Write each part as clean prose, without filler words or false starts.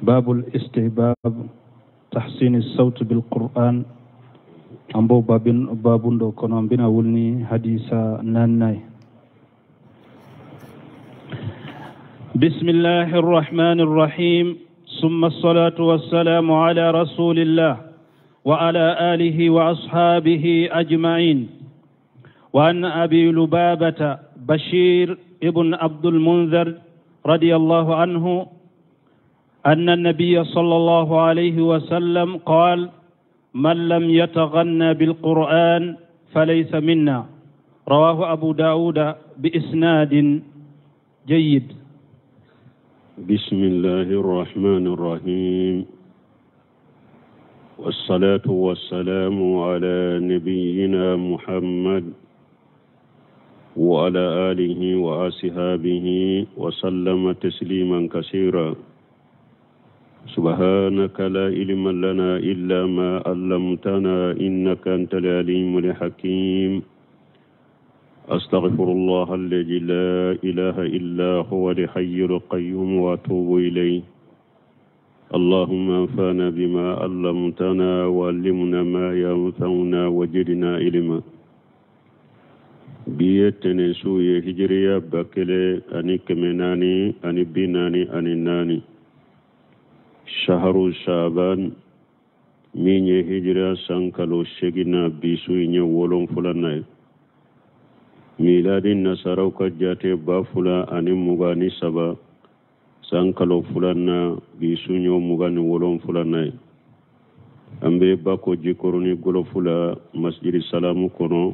Babul istihbab tahsin as-sawt bil Qur'an, an b'o babun dɔ kɔnɔ, an bɛna wuli ni hadisa naaninan ye. بسم الله الرحمن الرحيم ثم الصلاة والسلام على رسول الله وعلى آله وأصحابه أجمعين. وعن أبي لبابة بشير ابن عبد المنذر رضي الله عنه أن النبي صلى الله عليه وسلم قال: من لم يتغنى بالقرآن فليس منا. رواه أبو داود بإسناد جيد. بسم الله الرحمن الرحيم، والصلاة والسلام على نبينا محمد وعلى آله وأصحابه وسلم تسليما كثيرا. سبحانك لا علم لنا إلا ما علمتنا إنك أنت العليم الحكيم. أستغفر الله الذي لا إله إلا هو الحي القيوم وأتوب إليه. اللهم انفعنا بما علمتنا وعلمنا ما ينفعنا وزدنا علما. Bi ye tɛnɛnsu ye, hijiriya 1444, shaharu shaban, min ye hijiriya san kalo seginna, bi su in ye wolonfulanan ye. Miladi nasaraw ka jate 2023 san kalo filanan, bi su ye 27nan ye. An bɛ Bako Jikɔrɔni Gɔlɔfu la, Masjidi Salamu kɔnɔ.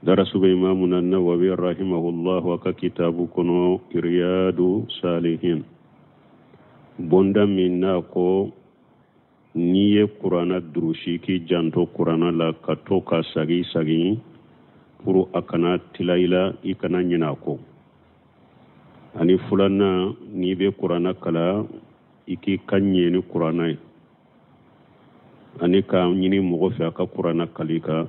Darasu bɛ Imamuna Nawawi rahimahullahu a ka kitabu kɔnɔ, Riyadu Salihin, bonda min n'a ko n'i ye kuranna durusi, k'i janto kuranna la, ka to ka sagi sagi pour a kana tila i la, i kana ɲinɛ a kɔ. Ani filanan, n'i bɛ kuranna kalan, i k'i kan ɲɛ ni kuranna ye, ani k'a ɲini mɔgɔ fɛ a ka kuranna kalan i kan.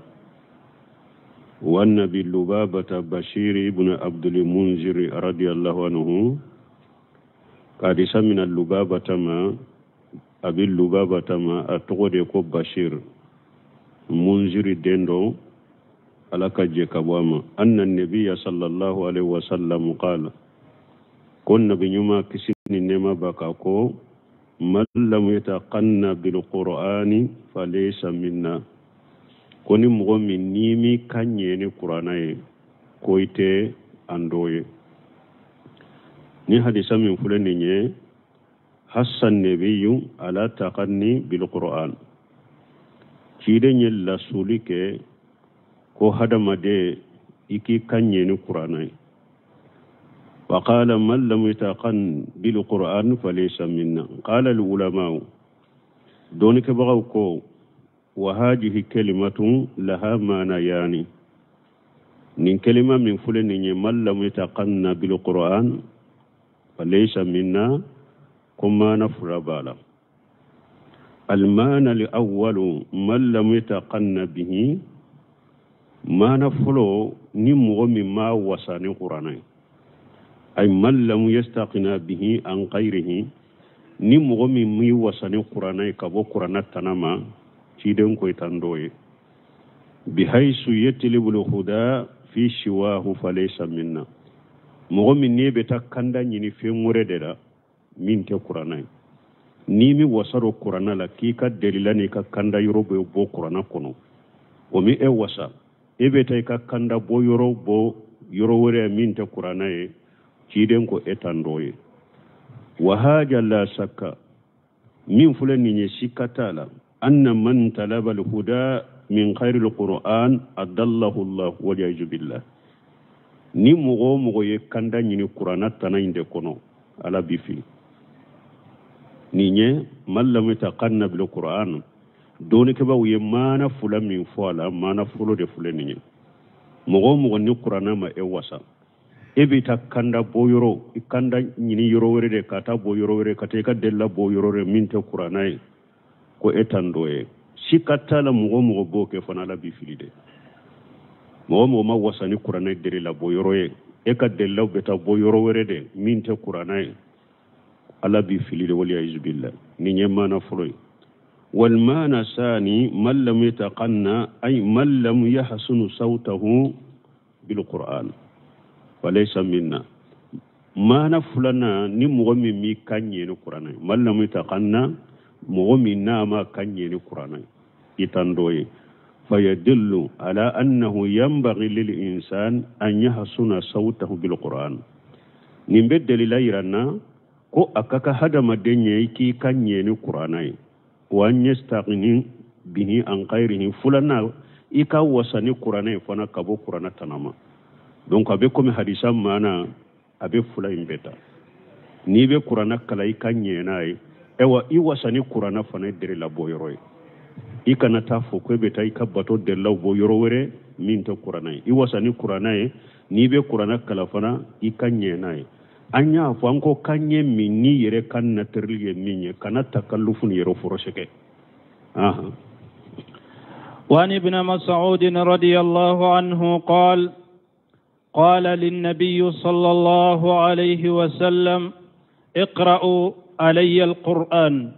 Wa Abi Lubabata Bashir ibn Abdul Munzir radiyallahu anhu, ka hadisa mina Lubabata ma, Abi Lubabata ma, a tɔgɔ de ko Bashir, Munziri den don, Ala ka jɛ ka bɔ a ma. Anna nabiya sallallahu alaihi wasallam qala, ko nabi ɲuman, kisi ni nɛɛma b'a kan, ko man lam yataqanna bil qur'ani falaysa minna, ko ni mɔgɔ min n'i m'i kan ɲɛ ni kuranna ye, ko i tɛ an dɔ ye. Ni hadisa min filɛ nin ye, hassa nabiyu ala taqanni bil qur'an, ciden ye lasuli kɛ ko hadamaden i k'i kan ɲɛ ni kuranna ye. Wa qala man lam yataqan bil qur'an falaysa minna. Qala al ulama, dɔnnikɛbagaw ko wa hadihi kalimatun laha manayani, nin kalima min filɛ nin ye, man lam yataqanna bil qur'an falaysa minna, ko maana fila b'a la. Al maana al awwalu man lam yataqanna bihi, maana fɔlɔ, ni mɔgɔ min ma wasa ni kuranna ye, ay man lam yastaqina bihi an ghayrihi, ni mɔgɔ min m'i wasa ni kuranna ye ka bɔ kuranna tana ma, ciden ko i t'an dɔ ye. Bihaysu yatlibul huda fi siwahu falaysa minna, mɔgɔ min n'e bɛ taa kanda ɲini fɛn wɛrɛ de la min tɛ kuranna ye, n'i mi wasa don kuranna la, k'i ka delila n'i ka kanda yɔrɔ bɛ bɔ kuranna kɔnɔ, o mi e wasa, e bɛ taa i ka kanda bɔ yɔrɔ bɔ yɔrɔ wɛrɛ min tɛ kuranna ye, ciden ko e t'an dɔ ye. Wa haja la sakka, min filɛ nin ye, sika t'a la, anna man talaba al-huda min khayri al-Qur'an adallahu Allah wal billah, ni mɔgɔ o mɔgɔ ye kanda ɲini kuranna tana in de kɔnɔ, Ala b'i fili. Nin ye man lam yataqanna bil Qur'an, dɔnnikɛbaaw ye maana fila min fɔ a la, maana fɔlɔ de filɛ nin ye. Mɔgɔ o mɔgɔ ni kuranna ma e wasa, e bɛ taa kanda bɔ yɔrɔ, i kanda ɲini yɔrɔ wɛrɛ de, ka taa bɔ yɔrɔ wɛrɛ, ka taa i ka delila bɔ yɔrɔ wɛrɛ min tɛ kuranna ye, ko e t'an dɔ ye. Sika t'a la, mɔgɔ o mɔgɔ b'o kɛ fana, Ala b'i fili dɛ. Mɔgɔ o mɔgɔ ma wasa ni kuranna delila bɔ yɔrɔ ye, e ka delilaw bɛ taa bɔ yɔrɔ wɛrɛ de min tɛ kuranna ye, Ala b'i fili de, waliyazu billah. Nin ye maana fɔlɔ ye. Walmaana sani, man lam yataqanna, ay man lam yahsunu sawtahu bilquran falaysa minna. Maana filanan, ni mɔgɔ min m'i kan ɲɛ ni kuranɛ ye, man lam yataqanna, mɔgɔ min n'a ma kan ɲɛ ni kuranɛ ye, i t'an dɔ ye. Fayadullu ala annahu yanbaghi lil insan an yahsuna sawtahu bilquran. Nin bɛ dalila yira na ko a ka kan hadamaden ye i k'i kan ɲɛ ni kuranɛ ye. Wa an yastagni bihi an ghairihi. Filanan, i ka wasa ni kuranɛ ye fana ka bɔ kuranɛ tana ma. Donc a bɛ komi hadisa maana a bɛ fila in bɛɛ ta. N'i bɛ kuranɛ kalan, i ka ɲɛ n'a ye. Ayiwa, i wasa ni kuranɛ fana ye dɛrɛ labɔ yɔrɔ ye. I kana taa fɔ ko e bɛ taa i ka bato dɛrɛlaw bɔ yɔrɔ wɛrɛ min tɛ kuranɛ ye. I wasa ni kuranɛ ye. N'i bɛ kuranɛ kalan fana, i ka ɲɛ n'a ye. An y'a fɔ an ko kan ɲɛ min n'i yɛrɛ ka naturel ye min ye, kana takallufu ni yɛrɛ forcer kɛ. وعن ابن مسعود رضي الله عنه قال: قال للنبي صلى الله عليه وسلم: اقرأوا علي القرآن.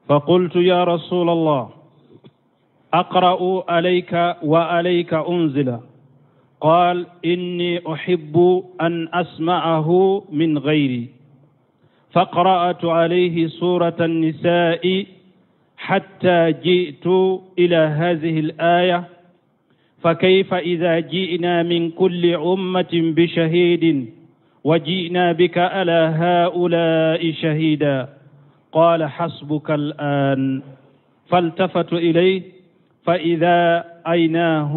فقلت: يا رسول الله، أقرأ عليك وعليك أنزل؟ قال: إني أحب أن أسمعه من غيري. فقرأت عليه سورة النساء حتى جئت إلى هذه الآية: فكيف إذا جئنا من كل أمة بشهيد وجئنا بك على هؤلاء شهيدا؟ قال: حسبك الآن. فالتفت إليه فإذا عيناه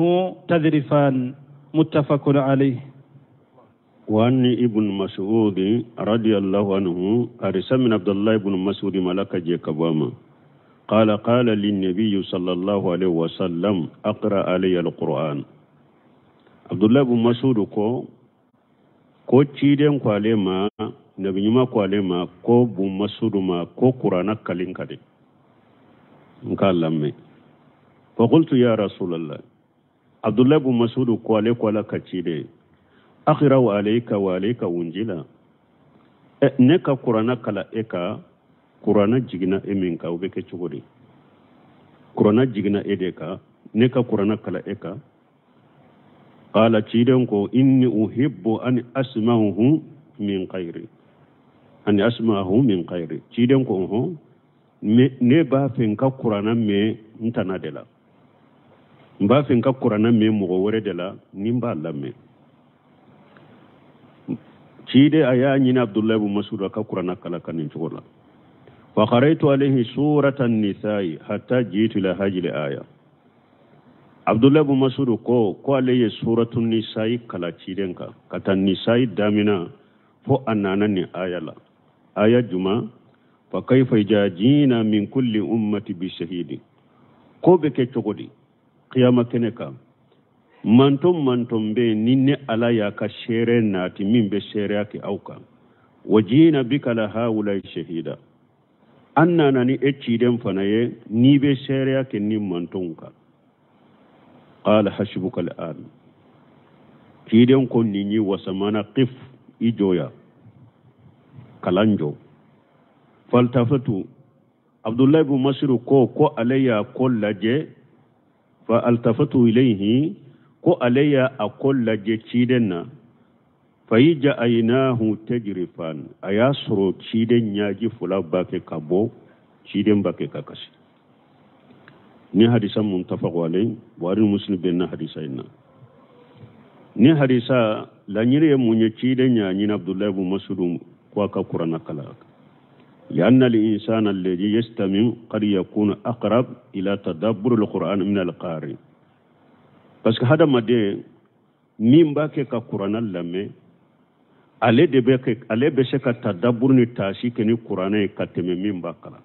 تذرفان. متفق عليه. وعن ابن مسعود رضي الله عنه، أرسل من عبد الله بن مسعود ملك جيكباما، قال: قال للنبي صلى الله عليه وسلم: أقرأ علي القرآن. عبد الله بن مسعود ko ciden ko ale ma, nabi ɲuman ko ale ma, ko bun Masudu ma ko kurana kalin ka de n k'a lamɛn. Faqultu ya rasulallah, Abdullah bun Masudu ko ale ko ala ka ciden, akhirau alayka wa alayka unjila, ne ka kurana kala e ka, kurana jiginna e min kan, o bɛ kɛ cogo di? Kurana jiginna e de kan, ne ka kurana kala e kan. Qala, ciden ko, inni uhibbu an asma'uhu min ghairi, an asma'ahu min ghairi. Ciden ko hɔn, ne b'a fɛ n ka kurana mɛn n tana de la, n b'a fɛ n ka kurana mɛn mɔgɔ wɛrɛ de la ni n b'a lamɛn. Ciden a y'a ɲini Abdulayi bun Masud a ka kurana kala ka nin cogo la. Fa qara'tu alayhi surata an-nisa'i hatta jitu ila hadhihi al-aya. Abdulayi bun Masud ko ale ye suratu nisa'i kala ciden kan ka taa nisa'i damina fo a nana nin aya la. Aya juma? Fa kayfa idha jina min kulli ummati bi shahidi. Ko bɛ kɛ cogo di kiyama kɛnɛ kan? Manton manton bɛ yen ni ne Ala y'a ka seere nati min bɛ seereya kɛ aw kan. Wa jina bika la haula shahida, an nana ni e ciden fana ye n'i bɛ seereya kɛ ni mantonw kan. Qala hasbuka al'an. Ciden ko nin ye wasamana, qif, i jɔya kalan jɔ. Faltafatu, Abdullahi bin Masiru ko ale y'a ko lajɛ. Fa altafatu ilayhi, ko ale y'a a ko lajɛ ciden na. Fayija aynahu tajrifan, a y'a sɔrɔ ciden ɲaji fila b'a kɛ ka bɔ, ciden b'a kɛ ka kasi. Ni hadisa muntafaqu alayhi, Buhari ni Muslim bɛnna hadisa in na. Ni hadisa laɲini ye mun ye? Ciden y'a ɲini Abdullahi bin Masudu ko a ka kurana kalan. لأن الإنسان الذي يستمع قد يكون أقرب إلى تدبر القرآن من القارئ. Parce que hadamaden min b'a kɛ ka kuranɛ lamɛn, ale de bɛ kɛ, ale bɛ se ka tadabbur ni taasi kɛ ni kuranɛ ye ka tɛmɛ min b'a kalan.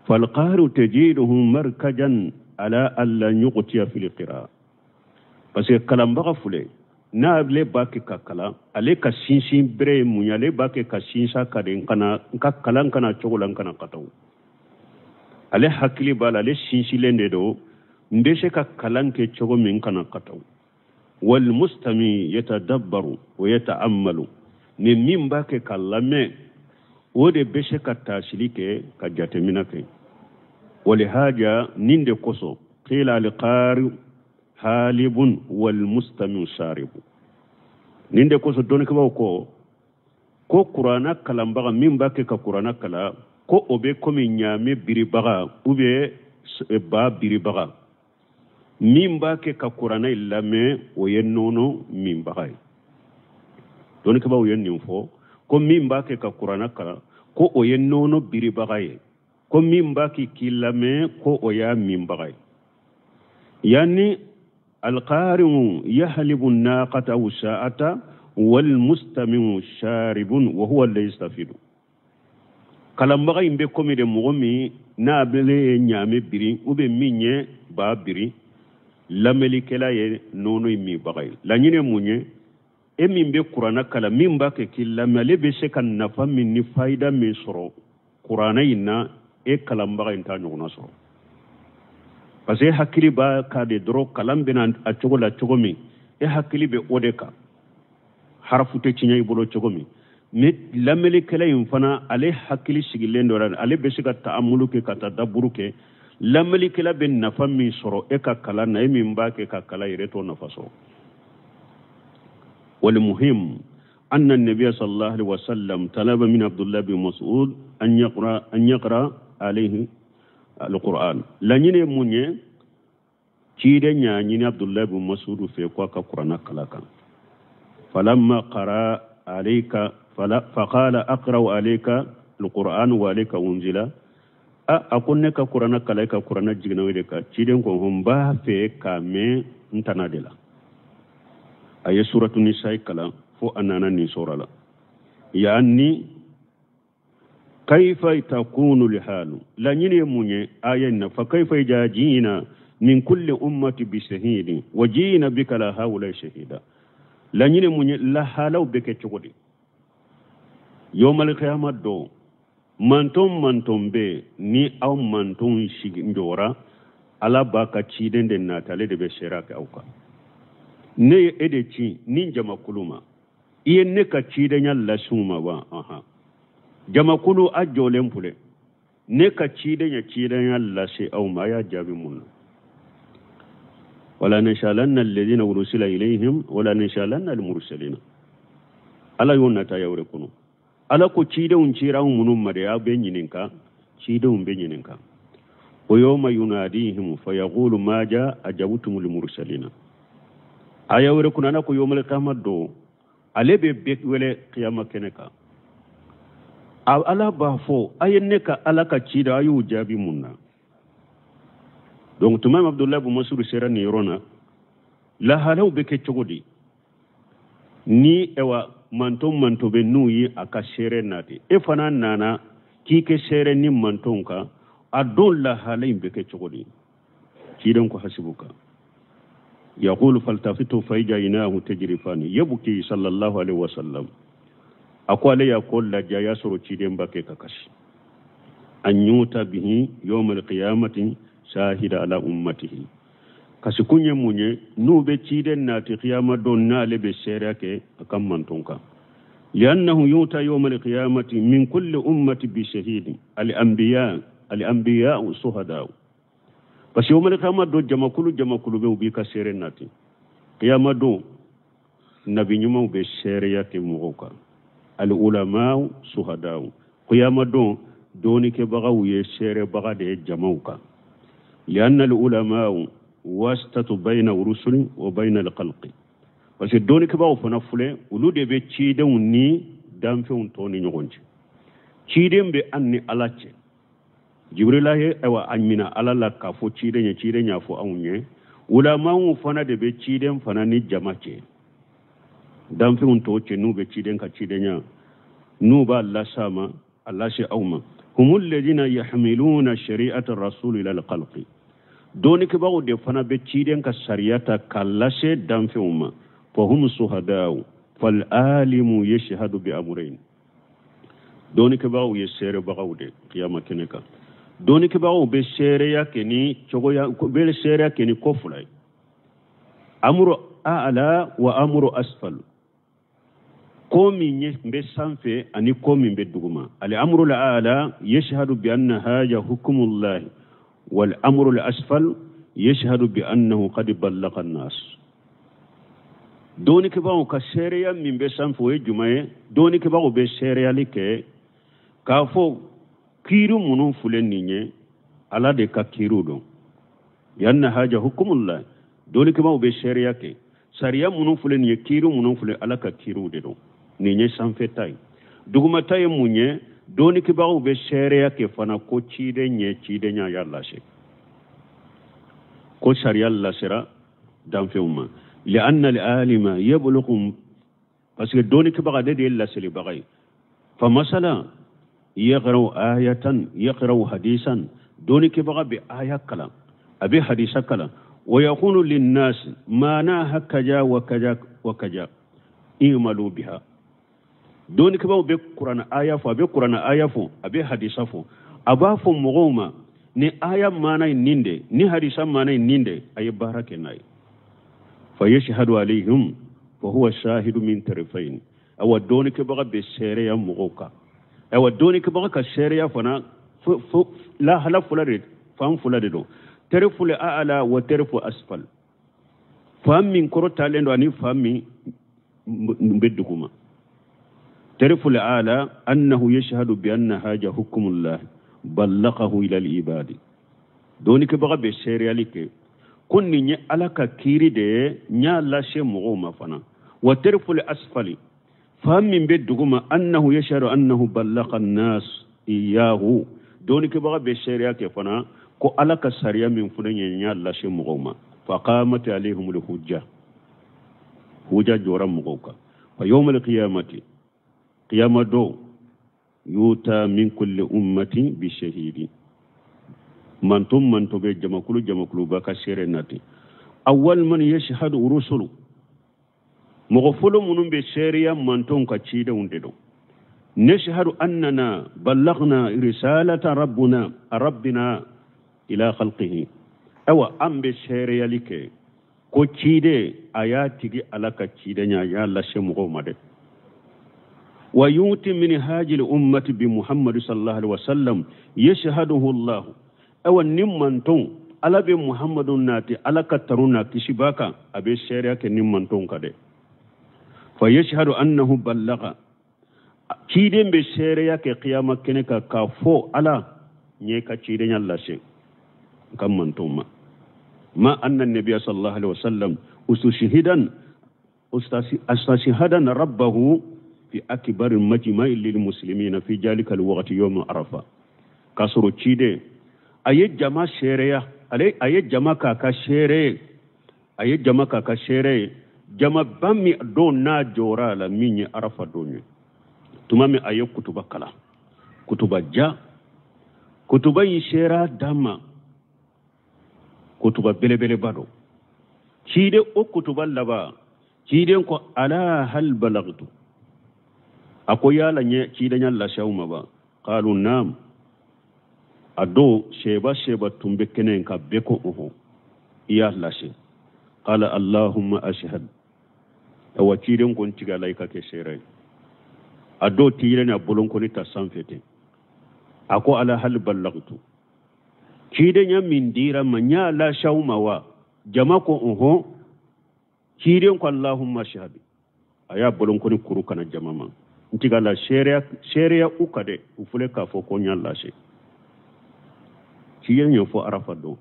فالقارئ تجده مركزا على ألا يغطي في القراءة. Parce que kalanbaga filɛ, n'ale b'a kɛ ka kalan, ale ka sinsin bere ye mun ye? Ale b'a kɛ ka sinsin ka de n kana n ka kalan kana cogo la n kana kataw. Ale hakili b'a la, ale sinsinlen de don n bɛ se ka kalan kɛ cogo min n kana kataw. Walmustami yatadabbaru wa yata'ammalu, ni min b'a kɛ ka lamɛn. O de bɛ se ka taasili kɛ ka jateminɛ kɛ. Walihaja, nin de kosɔn, qila alqari halibun walmustamiu sharibu. Nin de kosɔn dɔnnikɛbaaw ko kuranna kalanbaga min b'a kɛ ka kuranna kalan, ko o bɛ komi ɲaamɛ biribaga ou bien ba biribaga. Min b'a kɛ ka kuranna lamɛn, o ye nɔnɔ minbaga ye. Dɔnnikɛbaaw ye nin fɔ ko min b'a kɛ ka kuranna kalan, ko o ye nɔnɔ biribaga ye, ko min b'a kɛ k'i lamɛn, ko o y'a minbaga ye. Yani alqari'u yahlibu naqata aw sha'ata walmustami'u sharibun wa huwa alladhi yastafidu. Kalanbaga in bɛ komi de mɔgɔ min n'a bɛle ye ɲaamɛ biri ou bien min ye ba biri, lamɛnlikɛla ye nɔnɔ in minbaga ye. Laɲini ye mun ye? E min bɛ kuranna kalan, min b'a kɛ k'i lamɛn, ale bɛ se ka nafa min ni fayida min sɔrɔ kuranna in na, e kalanbaga in t'a ɲɔgɔnna sɔrɔ. Parce que e hakili b'a kan de dɔrɔn, kalan bɛna a cogo la cogo min, e hakili bɛ o de kan, harafu tɛ tiɲɛ i bolo cogo min. Ni lamɛnlikɛla in fana, ale hakili sigilen dɔ la, ale bɛ se ka taamulu kɛ ka tadabburu kɛ. Lamɛnlikɛla bɛ nafa min sɔrɔ e ka kalan na, e min b'a kɛ ka kalan yɛrɛ t'o nafa sɔrɔ. والمهم أن النبي صلى الله عليه وسلم طلب من عبد الله بن مسعود أن يقرأ عليه القرآن. Laɲini mun ye? Ciden y'a ɲini Abdullah bin Mas'ud fɛ ko a ka kuranna kalan kan. فلما قرأ عليك فلا فقال أقرأ عليك القرآن وعليك أنزل. A ko ne ka kuranna kalan, e ka kuranna jiginna o de kan. Ciden ko n b'a fɛ k'a mɛn n tana de la. A ye suratu nisa kalan fo a nana nin sɔrɔ la, yani kaifa takunu lihalu. Laɲini ye mun ye aya in na? Fa kaifa idha ji'na min kulli ummati bi shahidin wa ji'na bika ala haula shahida. Laɲini ye mun ye? Lahalaw bɛ kɛ cogo di yawmal qiyamah don? Manton manton bɛ ni aw manton sigi jɔra, Ala b'a ka ciden de nata, ale de bɛ seere kɛ aw kan. Ne ye e de ci ni jamakulu ma, i ye ne ka cidenya lase u ma wa? Ahan, jamakulu a jɔlen filɛ, ne ka ciden ye cidenya lase aw ma, a y'a jaabi mun na? Wala nas'alanna alladhina ursila ilayhim wala nas'alanna almursalina. Ala y'o nata yawre kɔnɔ. Ala ko cidenw cira anw minnu ma de, aw bɛ ɲininka, cidenw bɛ ɲininka. Wa yawma yunadihim fayaqulu maja ajabtumul mursalina. Aya wɛrɛ kɔnɔ, Ala ko yawmal qiyamah don, ale bɛ bɛɛ wele kiyama kɛnɛ kan. Ala b'a fɔ a ye ne ka Ala ka ci da, a y'u jaabi mun na? Donc tuma min Abdulayi bin Masud sera nin yɔrɔ na, lahalaw bɛ kɛ cogo di ni ɛwa manton manto bɛ n'u ye a ka seere nati, e fana nana k'i kɛ seere ni mantonw kan, a don lahala in bɛ kɛ cogo di? Ciden ko hasibuka yaqulu faltafitu fa aynahu tajrifani yabki sallallahu alaihi wasallam. A ko ale y'a ko lajɛ, a y'a sɔrɔ ciden ba kɛ ka kasi. An yuta bihi yawm alqiyamati shahida ala ummatihi. Kasi kun ye mun ye? N'u bɛ ciden nati kiyama don, n'ale bɛ seereya kɛ a ka manton kan. Liannahu yuta yawm alqiyamati min kulli ummati bi shahidi al anbiya al anbiya suhada. Parce que yawm alqiyama don, jamakulu jamakulu bɛ, u b'i ka seere nati. Kiyama don, nabi ɲumanw bɛ seereya kɛ mɔgɔw kan, al ulama suhada. Kiyama don, dɔɔnikɛbagaw ye seerebaga de ye jamaw kan. Lianna al ulama wasitatu bayna rusuli wa bayna al khalqi. Parce que dɔɔnikɛbagaw fana filɛ, olu de bɛ cidenw ni danfɛnw tɔ ni ɲɔgɔn cɛ. Ciden bɛ an ni Ala cɛ. Jibrila ye ayiwa a ɲina Ala la k'a fɔ ciden ye, ciden y'a fɔ anw ye. Ulamaw fana de bɛ ciden fana ni jama cɛ, danfɛnw tɔw cɛ, n'u bɛ ciden ka cidenya, n'u b'a las'a ma, a lase aw ma. Humul ladina yahmiluna shari'ata rasul ila al-khalqi. Dɔɔnikɛbagaw de fana bɛ ciden ka sariya ta k'a lase danfɛnw ma. Fahum suhadaw fal alimu yashhadu bi amrayn. Dɔɔnikɛbagaw ye seerebagaw de kiyama kɛnɛ kan. Dɔɔnikɛbagaw bɛ seereya kɛ ni cogoya, bɛ seereya kɛ ni ko fila ye: amru a'la wa amru asfal. Ko min ye bɛ sanfɛ ani ko min bɛ duguma. Al-amru al-a'la yashhadu bi anna haja hukmullahi wal amru al-asfal yashhadu bi annahu qad ballaga an-nas. Dɔnnikɛbagaw ka seereya min bɛ sanfɛ o ye jumɛn ye? Dɔnnikɛbagaw bɛ seereyali kɛ k'a fɔ kiiri minnu filɛ nin ye, Ala de ka kiiriw don. Bi anna haja hukmullahi, dɔnnikɛbagaw bɛ seereya kɛ sariya minnu filɛ nin ye, kiiri minnu filɛ, Ala ka kiiriw de don. Nin ye sanfɛ ta ye. Duguma ta ye mun ye? Dɔnnikɛbagaw bɛ seereya kɛ fana ko ciden ye cidenya y'a lase, ko sariya lasera danfɛnw ma. Li'anna al-alima yablughu, parce que dɔnnikɛbaga de ye laselibaga ye. Fa masala yaqra'u ayatan yaqra'u hadisan, dɔnnikɛbaga bɛ aya kalan, a bɛ hadisa kalan. Wa yakunu linnas maanaha kaja wa kaja wa kaja i'malu biha. Dɔnnikɛbagaw bɛ kuranɛ aya fɔ, a bɛ kuranɛ aya fɔ, a bɛ hadisa fɔ, a b'a fɔ mɔgɔw ma ni aya maana ye nin de, ni hadisa maana ye nin de, a ye baara kɛ n'a ye. Fa yashhadu alayhim fa huwa shahidu min tarifayn. Awa dɔnnikɛbaga bɛ seereya mɔgɔw kan. Awa dɔnnikɛbaga ka seereya fana lahala fila de, fan fila de don. Tariful a'la wa tarifu asfal, fan min kɔrɔtalen don ani fan min bɛ duguma. Tariful a'la annahu yashhadu bi anna haja hukmullah ballaghahu ila al-ibadi. Dɔnnikɛbaga bɛ seereyali kɛ ko nin ye Ala ka kiiri de ye, n y'a lase mɔgɔw ma fana. Wa tariful asfali, fan min bɛ duguma, annahu yashhadu annahu ballagha an-nas iyyahu. Dɔnnikɛbaga bɛ seereya kɛ fana ko Ala ka sariya min filɛ nin ye, n y'a lase mɔgɔw ma. Fa qamat alayhimul hujja, hujja jɔra mɔgɔw kan. Fa yawmal qiyamati, qiyama don, yuta min kulli ummati bi shahidi. Manto manto bɛ jamakulu jamakuluba ka seere nati. Awwal man yashhadu rusulu, mɔgɔ fɔlɔ minnu bɛ seereya mantonw ka cidenw de don. Nashhadu annana ballaghna risalata rabbuna rabbina ila khalqihi. Awa an bɛ seereyali kɛ ko ciden a y'a tigi Ala ka cidenya, a y'a lase mɔgɔw ma dɛ. Wa yuti min hajil ummati bi Muhammadu sallallahu alaihi wasallam yashhaduhu Allah. Awa ni manton Ala bɛ Muhammadu nati, Ala ka tanu n'a kisi b'a kan, a bɛ seereya kɛ ni manton kan dɛ. Fa yashhadu annahu ballaga, ciden bɛ seereya kɛ kiyama kɛnɛ kan k'a fɔ Ala n ye ka cidenya lase n ka mantonw ma. Ma anna nabiya sallallahu alaihi wasallam ustashihadan astashihadan rabbahu fi akbar majma'i lil muslimina fi jalika alwaqti yawm arafa. K'a sɔrɔ ciden a ye jama seereya, ale a ye jama k'a ka seere, a ye jama k'a ka seere, jamaba min don n'a jɔra a la min ye arafa don ye. Tuma min a ye kutuba kalan, kutuba ja, kutuba in sera d'a ma, kutuba belebeleba don. Ciden o kutuba laban, ciden ko ala hal balagtu, a ko yala n ye cidenya lase aw ma ba? Qalu naam. A don seba seba tun bɛ kɛnɛ in kan, bɛɛ ko ɔhɔn, i y'a lase. Qala allahumma ashhad. Awa ciden ko n tigi Ala i ka kɛ seere ye. A dɔw ti yɛrɛ n'a bolonkɔni ta sanfɛ ten. A ko ala hal ballagtu, cidenya min dira ma n y'a lase aw ma wa? Jama ko ɔhɔn. Ciden ko allahumma ashhad. A y'a bolonkɔni kuru ka na jama ma. N tigi Ala seereya u ka dɛ, u filɛ k'a fɔ ko n y'a lase. Ciden y'o fɔ arafa don.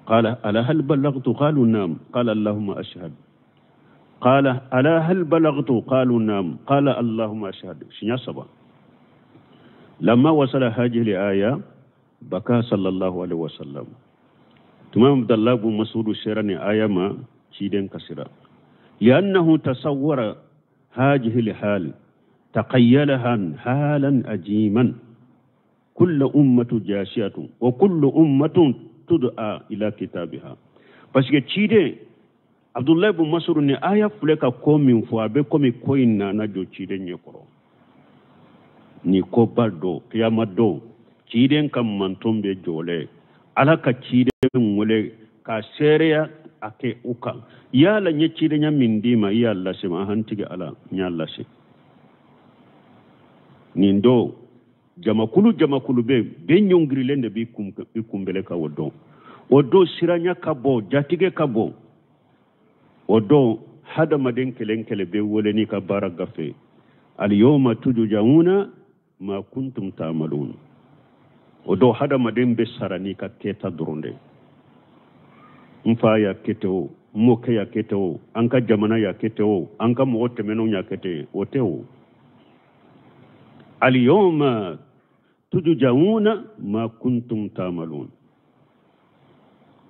Qala ala hal ballagtu? Qalu naam. Qala allahumma ashhad. Qala ala hal balagtu? Qalu naam. Qala allahumma ashhad. Siɲɛ saba. Lamma wasala hadhihi al-aya baka sallallahu alaihi wasallam. Tuma Abdallah bin Mas'ud sera ni aya ma, ciden kasira. Li'annahu tasawwara hadhihi al-hal taqayyalaha halan ajiman. Kullu ummatu jasiyatun wa kullu ummatun tud'a ila kitabiha. Parce que ciden Abdullah ibn Mas'ud ni aya filɛ ka ko min fɔ, a bɛ komi ko in nana jɔ ciden ɲɛkɔrɔ. Ni koba don, kiyama don, ciden ka manton bɛ jɔlen, Ala ka ciden wele ka seereya a kɛ u kan. Yala n ye cidenya min d'i ma, i y'a lase ma? Ahan, tigi Ala, n y'a lase. Nin don jamakulu jamakulu bɛ bɛɛ ɲɔngirilen de b'i kunbɛlɛ kan o don. O don siranya ka bon, jatigɛ ka bon. O don hadamaden kelen kelen bɛ wele n'i ka baara gafe. Aliyoma tujjauna ma kuntum ta'malun. O don hadamaden bɛ sara n'i ka kɛta dɔrɔn de. N fa y'a kɛ ten o, n mɔkɛ y'a kɛ ten o, an ka jamana y'a kɛ ten o, an ka mɔgɔ tɛmɛnenw y'a kɛ ten, o tɛ o. Aliyoma tujjauna ma kuntum ta'malun.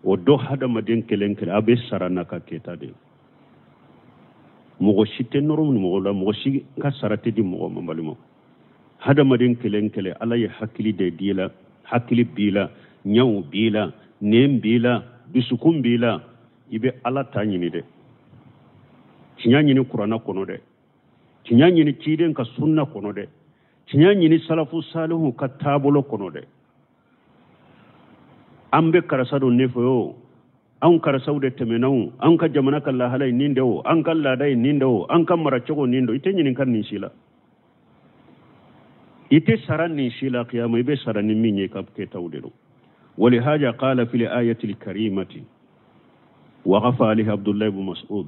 O don hadamaden kelen kelen a bɛ sara n'a ka kɛta de. Mɔgɔ si tɛ nɔrɔ mɔgɔ la, mɔgɔ si ka sara tɛ di mɔgɔ ma. Balimaw, hadamaden kelen kelen, Ala ye hakili de d'i la, hakili b'i la, ɲɛw b'i la, nɛn b'i la, dusukun b'i la. I bɛ Ala ta ɲini dɛ, tiɲɛ ɲini kuranna kɔnɔ dɛ, tiɲɛ ɲini ciden ka sunna kɔnɔ dɛ, tiɲɛ ɲini salafu salihu ka taabolo kɔnɔ dɛ. An bɛ karisa don ne fɛ o, anw karisaw de tɛmɛna o, an ka jamana ka lahala ye nin de o, an ka laada ye nin de o, an ka maracogo nin de o. I tɛ ɲininka nin si la, i tɛ sara nin si la kiyama. I bɛ sara ni min ye, i ka kɛtaw de don. Walihaja qala fil ayati lkarimati waqafa alayhi Abdullahi ibn Mas'ud.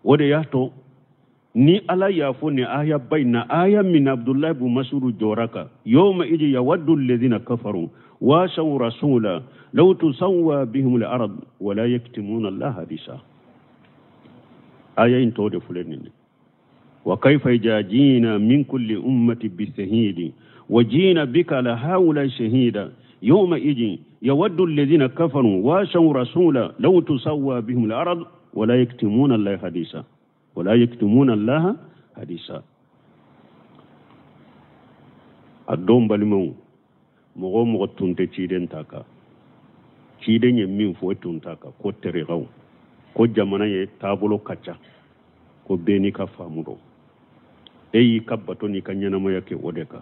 O de y'a to ni Ala y'a fɔ nin aya ba in na, aya min Abdullahi ibn Mas'ud jɔra kan: yawma idin yawaddu alladhina kafaru wa asaw rasula law tusawwa bihim al-ard wala yaktumuna Allah hadisa. Aya in tɔ de filɛ nin ye: wa kayfa idha jina min kulli ummati bisahidi wa jina bika ala haula shahida yawma idin yawaddu alladhina kafaru wa asaw rasula law tusawwa bihim al-ard wala yaktumuna Allah hadisa, wala yaktumuna Allah hadisa. A don, balimaw, mɔgɔ o mɔgɔ tun tɛ ciden ta kan, ciden ye min fɔ, e tun t'a kan, ko tɛrɛkaw, ko jamana ye taabolo ka ca, ko bɛɛ n'i ka faamu dɔn, e y'i ka bato n'i ka ɲɛnamaya kɛ o de kan.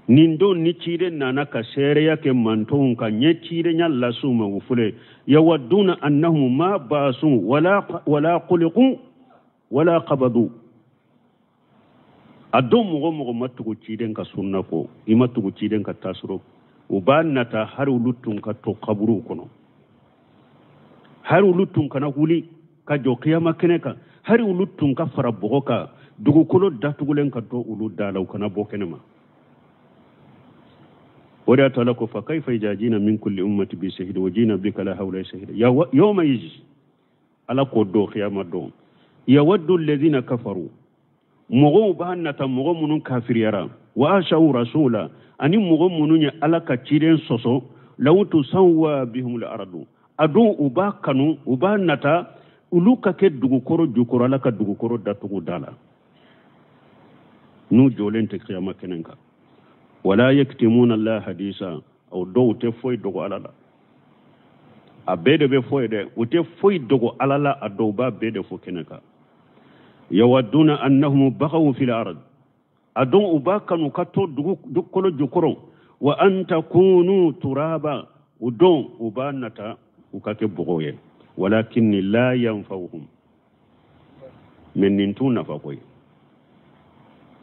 Nin don ni ciden nana ka seereya kɛ mantɔnw kan, ɲɛ cidenya las'u ma, u filɛ: yawadduna annahum ma basu wala khuliqu wala qabadu. A don mɔgɔ mɔgɔ ma tugu ciden ka sunna kɔ, i ma tugu ciden ka taasiro, u b'a nata hari olu tun ka to kaburuw kɔnɔ, hari olu tun kana wuli ka jɔ kiyama kɛnɛ kan, hari olu tun ka fara bɔgɔ kan, dugukolo datugulen ka to olu da la, u kana bɔ kɛnɛ ma. O de y'a to Ala ko: fa kayfa idha jina min kulli ummati bi shahidi wa jina bika ala haula shahida. Yawma yiji, Ala k'o don kiyama don, yawaddu alladhina kafaru, mɔgɔw b'a nata, mɔgɔ minnu kafiriyara, wa asaw rasula, ani mɔgɔ minnu ye Ala ka ciden sɔsɔ, law tusawwa bihum al-ardu. A don u b'a kanu, u b'a nata olu ka kɛ dugukɔrɔ jukɔrɔ, Ala ka dugukɔrɔ datugu da la, n'u jɔlen tɛ kiyama kɛnɛ kan. Wala yaktumuna Allah hadisa. O dɔw tɛ foyi dogo Ala la, a bɛɛ de bɛ fɔ ye dɛ, u tɛ foyi dogo Ala la, a dɔw b'a bɛɛ de fɔ kɛnɛ kan. Yawadduna annahum bagaw fil ard. A don u b'a kanu ka to dugukolo jukɔrɔ, wa an takunu turaba. U don u b'a nata u ka kɛ bɔgɔ ye. Walakin la yanfa'uhum, mais nin t'u nafa koyi,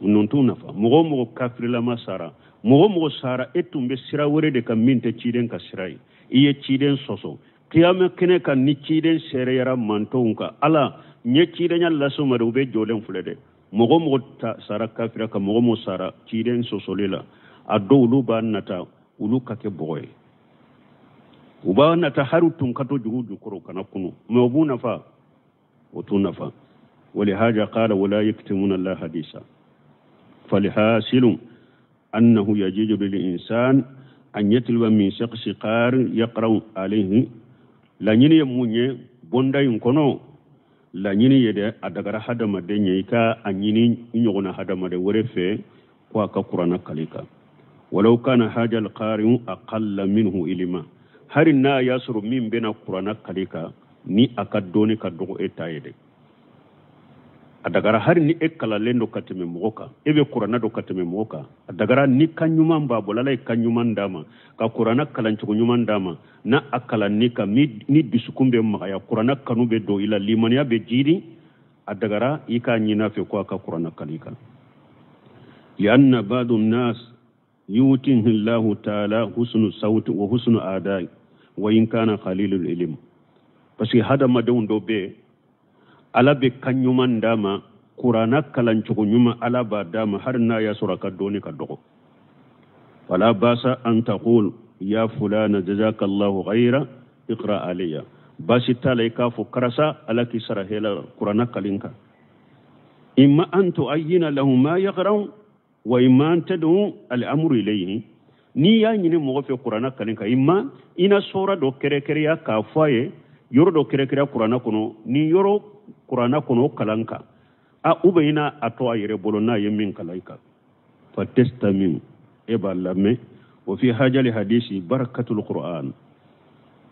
nin t'u nafa. Mɔgɔ o mɔgɔ kafirilama sara, mɔgɔ o mɔgɔ sara, e tun bɛ sira wɛrɛ de kan min tɛ ciden ka sira ye, i ye ciden sɔsɔ, kiyama kɛnɛ kan ni ciden seereyara mantɔnw kan, Ala n ye cidenya las'u ma dɛ, u bɛ jɔlen filɛ dɛ. Mɔgɔ mɔgɔ sara kafira kan, mɔgɔ mɔgɔ sara ciden sɔsɔli la, a dɔw olu b'a nata olu ka kɛ bɔgɔ ye, u b'a nata hari tun ka to dugu jukɔrɔ kana kunu, mais o b'u nafa? O t'u nafa. Walihaja qala wala yaktumuna Allah hadisa. Falhasilu annahu yajuzu lil insan an yatluba min shakhsi qari yaqra'u alayhi. Laɲini ye mun ye bonda in kɔnɔ? Laɲini ye dɛ, a dagara hadamaden ye i ka a ɲini i ɲɔgɔnna hadamaden wɛrɛ fɛ ko a ka kuranna kali kan, walau kana haja alqari'u aqalla minhu ilima, hari n'a y'a sɔrɔ min bɛna kuranna kali kan ni a ka dɔnni ka dɔgɔ e ta ye dɛ. A dagara hari ni e kalalen don ka tɛmɛ mɔgɔ kan, e bɛ kuranna dɔn ka tɛmɛ mɔgɔ kan, a dagara ni kan ɲuman b'a bolo, Ala ye kan ɲuman d'a ma, ka kuranna kalancogo ɲuman d'a ma, n'a a kalanni kan ni dusukun bɛ magaya, kuranna kanu bɛ don i la, limaniya bɛ jiidi, a dagara i k'a ɲini a fɛ ko a ka kuranna kalan i kan. Lianna ba'du nnas yutihi llahu taala husnu sawti wa husnu adai wa in kana qalilul ilm. Parce que hadamadenw dɔ bɛ yen, Ala bɛ kan ɲuman d'a ma, kuranna kalancogo ɲuman Ala b'a d'a ma, hali n'a y'a sɔrɔ a ka dɔnni ka dɔgɔ. Fala basa an taqul ya fulana jazakallahu khayra iqra alayya. Baasi t'a la i k'a fɔ karisa Ala k'i sara hɛrɛ la kuranna kalan kan. Imma an tuayyina lahu ma yaqra'u wa imma an tad'u al-amru ilayhi. N'i y'a ɲini mɔgɔ fɛ kuranna kalan kan, imma i na sɔra dɔ kɛrɛkɛrɛya k'a fɔ a ye, yɔrɔ dɔ kɛrɛkɛrɛya kuranna kɔnɔ, ni yɔrɔ kuranna kɔnɔ o kalan kan, a ou bien i na a to a yɛrɛ bolo n'a ye min kalan i kan. Fatestamiu, e b'a lamɛn. Wa fi hajali hadisi barakatul qur'an,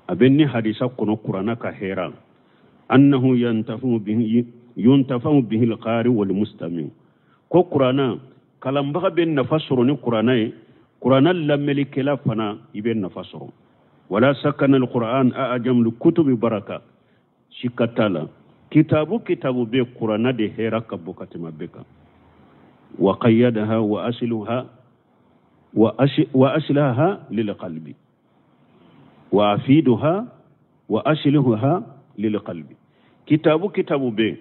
a bɛ ni hadisa kɔnɔ kuranna ka hɛra, annahu yuntafau bihi alqari wal mustami. Ko kuranna kalanbaga bɛ nafa sɔrɔ ni kuranna ye, kuranna lamɛnnikɛla fana i bɛ nafa sɔrɔ. Wala sakana alquran a'jamul kutubi baraka, sikka t'a la kitabu kitabu bɛ kuranna de hɛra ka bon ka tɛmɛ bɛɛ kan. Wa qayyadaha wa asiluha wa asilaha lil qalbi wa afiduha wa asiluha lil qalbi. Kitabu kitabu bɛ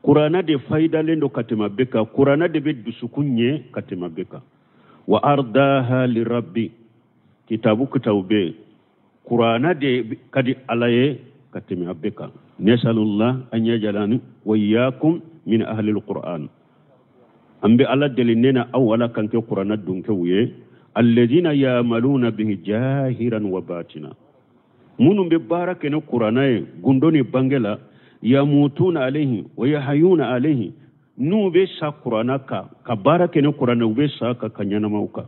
kuranna de fayidalen don ka tɛmɛ bɛɛ kan, kuranna de bɛ dusukun ɲɛ ka tɛmɛ bɛɛ kan. Wa ardaha lirabbi, kitabu kitabu bɛ kuranna de ka di Ala ye ka tɛmɛ bɛɛ kan. Nasalullah an yajalani wa iyyakum min ahli alquran. An bɛ Ala deli ne na aw Ala kan kɛ kuranna dunkew ye, alladhina ya'maluna bihi jahiran wa batina, minnu bɛ baara kɛ ni kuranna ye gundo ni bange la, yamutuna alayhi wa yahayuna alayhi, n'u bɛ sa kuranna kan ka baara kɛ ni kuranna, u bɛ sa ka ka ɲɛnamaw kan.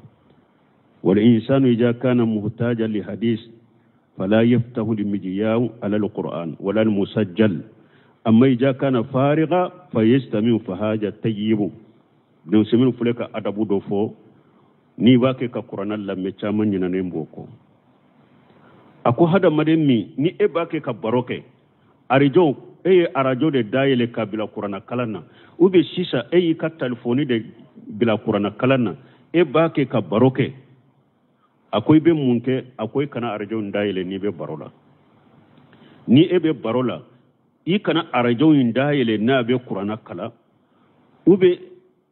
Wal insanu idha kana muhtajan li hadis fala yaftahu limijyahu ala alquran wala almusajjal, amma idha kana fariga fayastami'u fahaja tayyibu. Donc semaine filɛ ka adabu dɔ fɔ, n'i b'a kɛ ka kuranna lamɛn caman ɲinɛnen b'o kɔ. A ko hadamaden min ni e b'a kɛ ka baro kɛ, arajo, e ye arajo de dayɛlɛ ka bila kuranna kalan na, ou bien sisan e y'i ka telefɔni de bila kuranna kalan na, e b'a kɛ ka baro kɛ, a ko i bɛ mun kɛ? A ko i kana arajo in dayɛlɛ n'i bɛ baro la. Ni e bɛ baro la, i kana arajo in dayɛlɛ n'a bɛ kuranna kalan, ou bien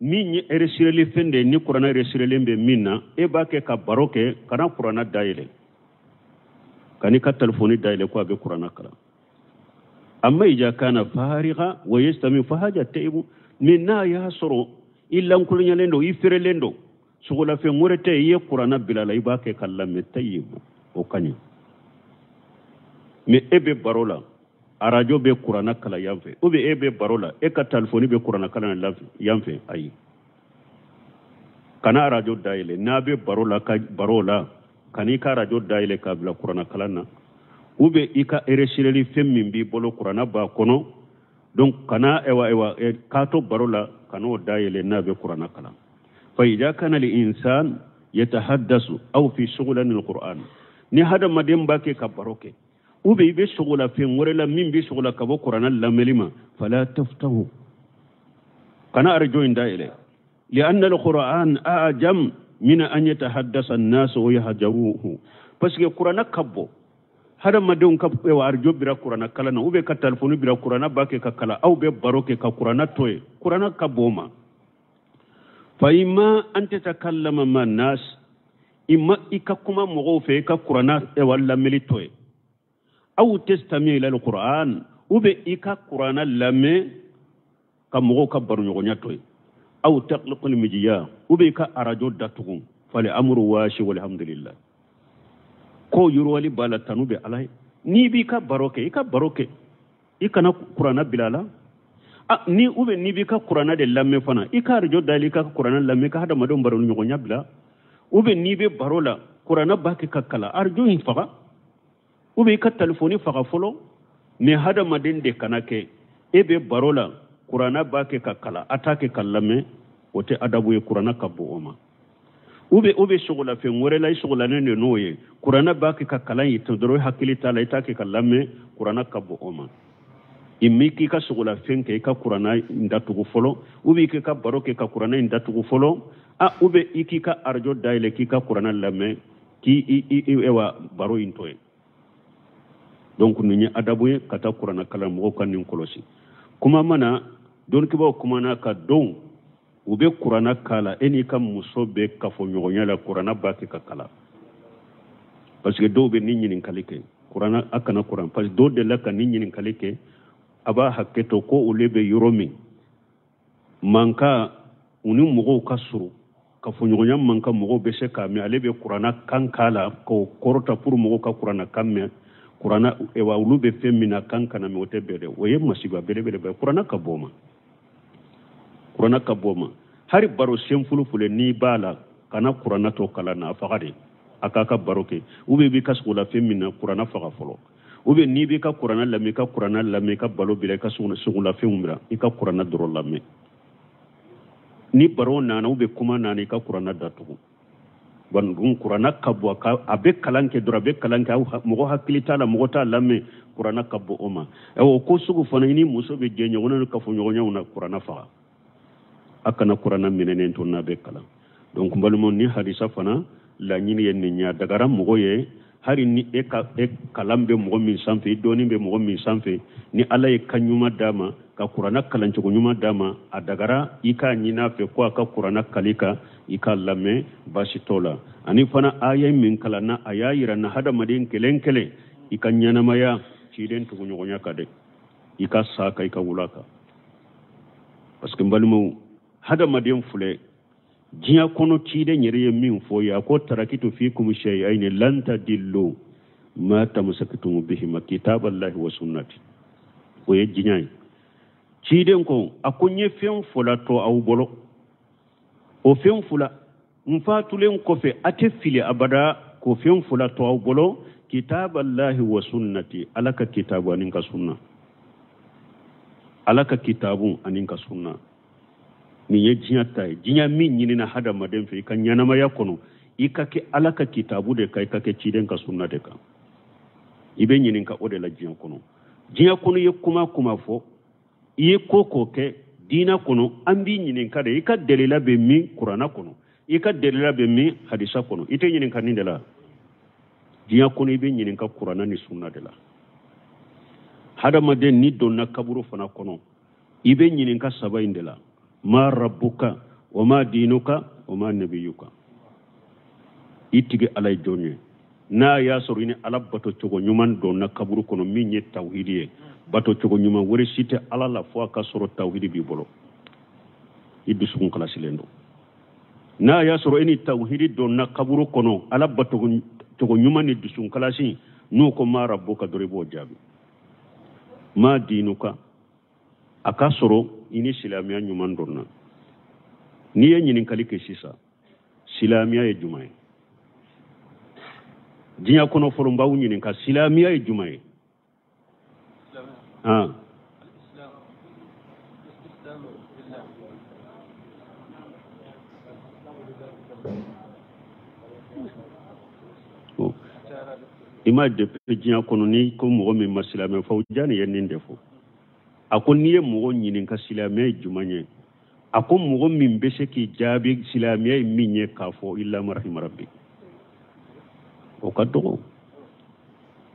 min ye enregistreli fɛn de ye ni kuranna enregistrelen bɛ min na, e b'a kɛ ka baro kɛ, kana kuranna dayɛlɛ, kan'i ka telefɔni dayɛlɛ ko a bɛ kuranna kalan. Amma ija kana fariga wa yastami fahaja taibu, min n'a y'a sɔrɔ i lankolonyalen don, i feerelen don, sogolafɛn wɛrɛ tɛ, i ye kuranna bila la, i b'a kɛ ka lamɛn, tayibu, o ka ɲi. Mais e bɛ baro la, arajo bɛ kuranna kalan yan fɛ, ou bien e bɛ baro la, e ka telefɔni bɛ kuranna kalan yan fɛ, ayi, kana arajo dayɛlɛ. N'a bɛ baro la, ka baro la, kan'i ka arajo dayɛlɛ k'a bila kuranna kalan na, ou bien i ka enregistreli fɛn min b'i bolo kuranna b'a kɔnɔ, donc kana ewa k'a to baro la, kan'o dayɛlɛ n'a bɛ kuranna kalan. Fa idha kana al-insan yatahaddasu aw fi shughlan al-Qur'an, ni hadamaden b'a kɛ ka baro kɛ, ou bien i bɛ sogola fɛn wɛrɛ la min bɛ sogola ka bɔ kuranna lamɛnli ma, fala taftahu, kana arajo in dayɛlɛ. Li'anna al-Qur'an a'jam min an yatahaddasa an-nas wa yahjaruhu, parce que kuranna ka bɔ hadamadenw ka arajo bira kuranna kalan na, ou bien ka telefɔni bira kuranna b'a kɛ ka kalan, aw bɛ baro kɛ ka kuranna to yen, kuranna ka bɔ o ma. Fa imma an tatakallama ma nas, imma i ka kuma mɔgɔw fɛ, i ka kuranna lamɛnli to yen, aw tastami ila alquran, ou bien i ka kuranna lamɛn ka mɔgɔw ka baroɲɔgɔnya to yen, aw taqliqu almijiya, ou bien i ka arajo datugu. Fal amru washi walhamdulillah, ko yiriwali b'a la, tanu bɛ Ala ye. N'i b'i ka baro kɛ, i ka baro kɛ, i kana kuranna bila a la. Ni ou bien n'i b'i ka kuranna de lamɛn fana, i ka arajo dayɛlɛ, i ka kuranna lamɛn, i ka hadamadenw baro ɲɔgɔnya bila. Ou bien n'i bɛ baro la, kuranna b'a kɛ ka kalan, arajo in faga, ou bien i ka telefɔni faga fɔlɔ. Mais hadamaden de kana kɛ e bɛ baro la, Kuranna b'a kɛ ka kalan, a t'a kɛ ka lamɛn, o tɛ adabu ye. Kuranna ka bon o ma. Ou bien o bɛ sogolafɛn wɛrɛ la, i sogolanen de n'o ye, kuranna b'a kɛ ka kalan ye ten dɔrɔn, i hakili t'a la, i t'a kɛ ka lamɛn, kuranna ka bon o ma. I m'i k'i ka sogolafɛn kɛ, i ka kuranna in datugu fɔlɔ, ou bien i k'i ka baro kɛ ka kuranna in datugu fɔlɔ, a ou bien i k'i ka arajo dayɛlɛ k'i ka kuranna lamɛn, k'i i i ewa baro in to ye. Donc nin ye adabu ye ka taa kuranna kalan. Mɔgɔw ka nin kɔlɔsi. Kuma mana dɔnnikɛbaaw kumana ka don u bɛ kuranna kala, e n'i ka muso bɛ kafoɲɔgɔnya la, kuranna b'a kɛ ka kalan, parce que dɔw bɛ nin ɲininkali kɛ kuranna, a kana kuran, parce que dɔw delila ka nin ɲininkali kɛ. A b'a hakɛ to ko olu bɛ yɔrɔ min mankan u ni mɔgɔw ka surun, kafoɲɔgɔnya mankan mɔgɔw bɛ se k'a mɛn, ale bɛ kuranna kan k'a la k'o kɔrɔta pour mɔgɔw ka kuranna kan mɛn. Kuranna ewa olu bɛ fɛn min na kan kana mɛn, o tɛ bɛn dɛ, o ye masiba belebeleba ye. Kuranna ka bɔ o ma, kuranna ka bɔ o ma. Hari baro sen fulufule n'i b'a la, kana kuranna to kalan na, a faga de, a k'a ka baro kɛ. Ou bien i b'i ka sogolafɛn min na, kuranna faga fɔlɔ. Ou bien n'i b'i ka kuranna lamɛn, i ka kuranna lamɛn, i ka balo bila, i ka sogolafɛnw bila, i ka kuranna dɔrɔn lamɛn. Ni baro nana ou bien kuma nana, i ka kuranna datugu. Bon, kuranna ka bɔ a bɛ kalan kɛ dɔrɔn, a bɛ kalan kɛ, mɔgɔ hakili t'a la, mɔgɔ t'a lamɛn, kuranna ka bɔ o ma. O ko sugu fana, i ni muso bɛ jɛ ɲɔgɔn na kafoɲɔgɔnyaw na, kuranna faga, a kana kuranna minɛnen to n'a bɛ kalan. Donc n balimaw, ni hadisa fana laɲini ye nin ye. A dagara mɔgɔ ye, hali ni e ka e kalan bɛ mɔgɔ min sanfɛ, i dɔnni bɛ mɔgɔ min sanfɛ, ni Ala ye kan ɲuman d'a ma, ka kuranna kalancogo ɲuman d'a ma, a dagara i k'a ɲini a fɛ ko a ka kuranna kali kan, i k'a lamɛn, baasi t'o la. Ani fana aya min kalanna, a y'a yira na hadamaden kelen kelen i ka ɲɛnamaya ciden tuguɲɔgɔnya kan dɛ, i ka sa kan, i ka wula kan. Parce que n balimaw, hadamaden filɛ diɲɛ kɔnɔ, ciden yɛrɛ ye min fɔ ye, a ko tarakitu fikum shay'aini lan tadillu ma tamassaktum bihima kitaballahi wa sunnati. O ye diɲɛ ye. Ciden ko, a ko n ye fɛn fila to aw bolo, o fɛn fila n fatulen kɔfɛ a tɛ fili abada, k'o fɛn fila to aw bolo, kitaballahi wa sunnati, Ala ka kitabu ani ka sunna, Ala ka kitabu ani ka sunna. Nin ye diɲɛ ta ye. Diɲɛ min ɲinina hadamaden fɛ i ka ɲɛnamaya kɔnɔ, i ka kɛ Ala ka kitabu de kan, i ka kɛ ciden ka sunna de kan. I bɛ ɲininka o de la diɲɛ kɔnɔ. Diɲɛ kɔnɔ, i ye kuma kuma fɔ, i ye ko ko kɛ diinɛ kɔnɔ, an b'i ɲininka de, i ka delila bɛ min kuranna kɔnɔ, i ka delila bɛ min hadisa kɔnɔ. I tɛ ɲininka nin de la diɲɛ kɔnɔ, i bɛ ɲininka kuranna ni sunna de la. Hadamaden ni donna kaburu fana kɔnɔ, i bɛ ɲininka saba in de la: ma rabbuka wa ma dinuka wa ma nabiyuka. I tigi Ala ye jɔn ye? N'a y'a sɔrɔ i ni Ala bato cogo ɲuman donna kaburu kɔnɔ, min ye tawhidi ye, bato cogo ɲuman wɛrɛ si tɛ Ala la fo a ka sɔrɔ tawhidi b'i bolo, i dusukun kalasilen don. N'a y'a sɔrɔ e ni tawhidi donna kaburu kɔnɔ, Ala bato cogo ɲuman ni dusukun kalasi, n'u ko ma rabbuka dɔrɔn, i b'o jaabi. Ma dinuka, a ka sɔrɔ i ni silamɛya ɲuman donna. N'i ye ɲininkali kɛ sisan, silamɛya ye jumɛn ye diɲɛ kɔnɔ? Fɔlɔ n b'aw ɲininka, silamɛya ye jumɛn ye? Han, i ma depuis diɲɛ kɔnɔ, n'i ko mɔgɔ min ma silamɛ fɔ, jani ye nin de fɔ. A ko n'i ye mɔgɔ ɲininka silamɛya ye jumɛn ye, a ko mɔgɔ min bɛ se k'i jaabi silamɛya ye min ye k'a fɔ illa ma rahima rabbi, o ka dɔgɔ.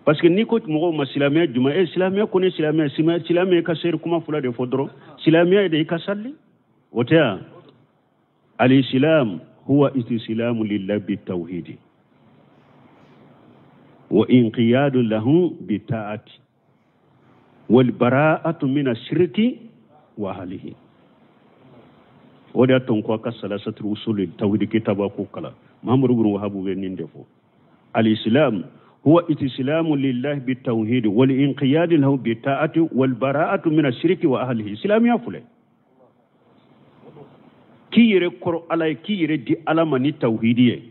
Parce que n'i ko mɔgɔw ma silamɛya jumɛn e silamɛya kɔni, silamɛya silamɛya ka seri kuma fila de fɔ dɔrɔn, silamɛya de i ka sali, o tɛ yan. Al-islam huwa istislamu lillahi bitawhidi wa inqiyadu lahu bitaati wal bara'atu min ashirki wa ahlihi. O de y'a to n ko a ka salasatul usul tawhidi kitaba ko kalan, Muhammadu bin Wahabu bɛ nin de fɔ: al-islam huwa istislamu lillahi bitawhidi wal inqiyadu lahu bitaati wal bara'atu min ashirki wa ahlihi. Silamɛya filɛ, k'i yɛrɛ kɔrɔ Ala ye, k'i yɛrɛ di Ala ma ni tawhidi ye,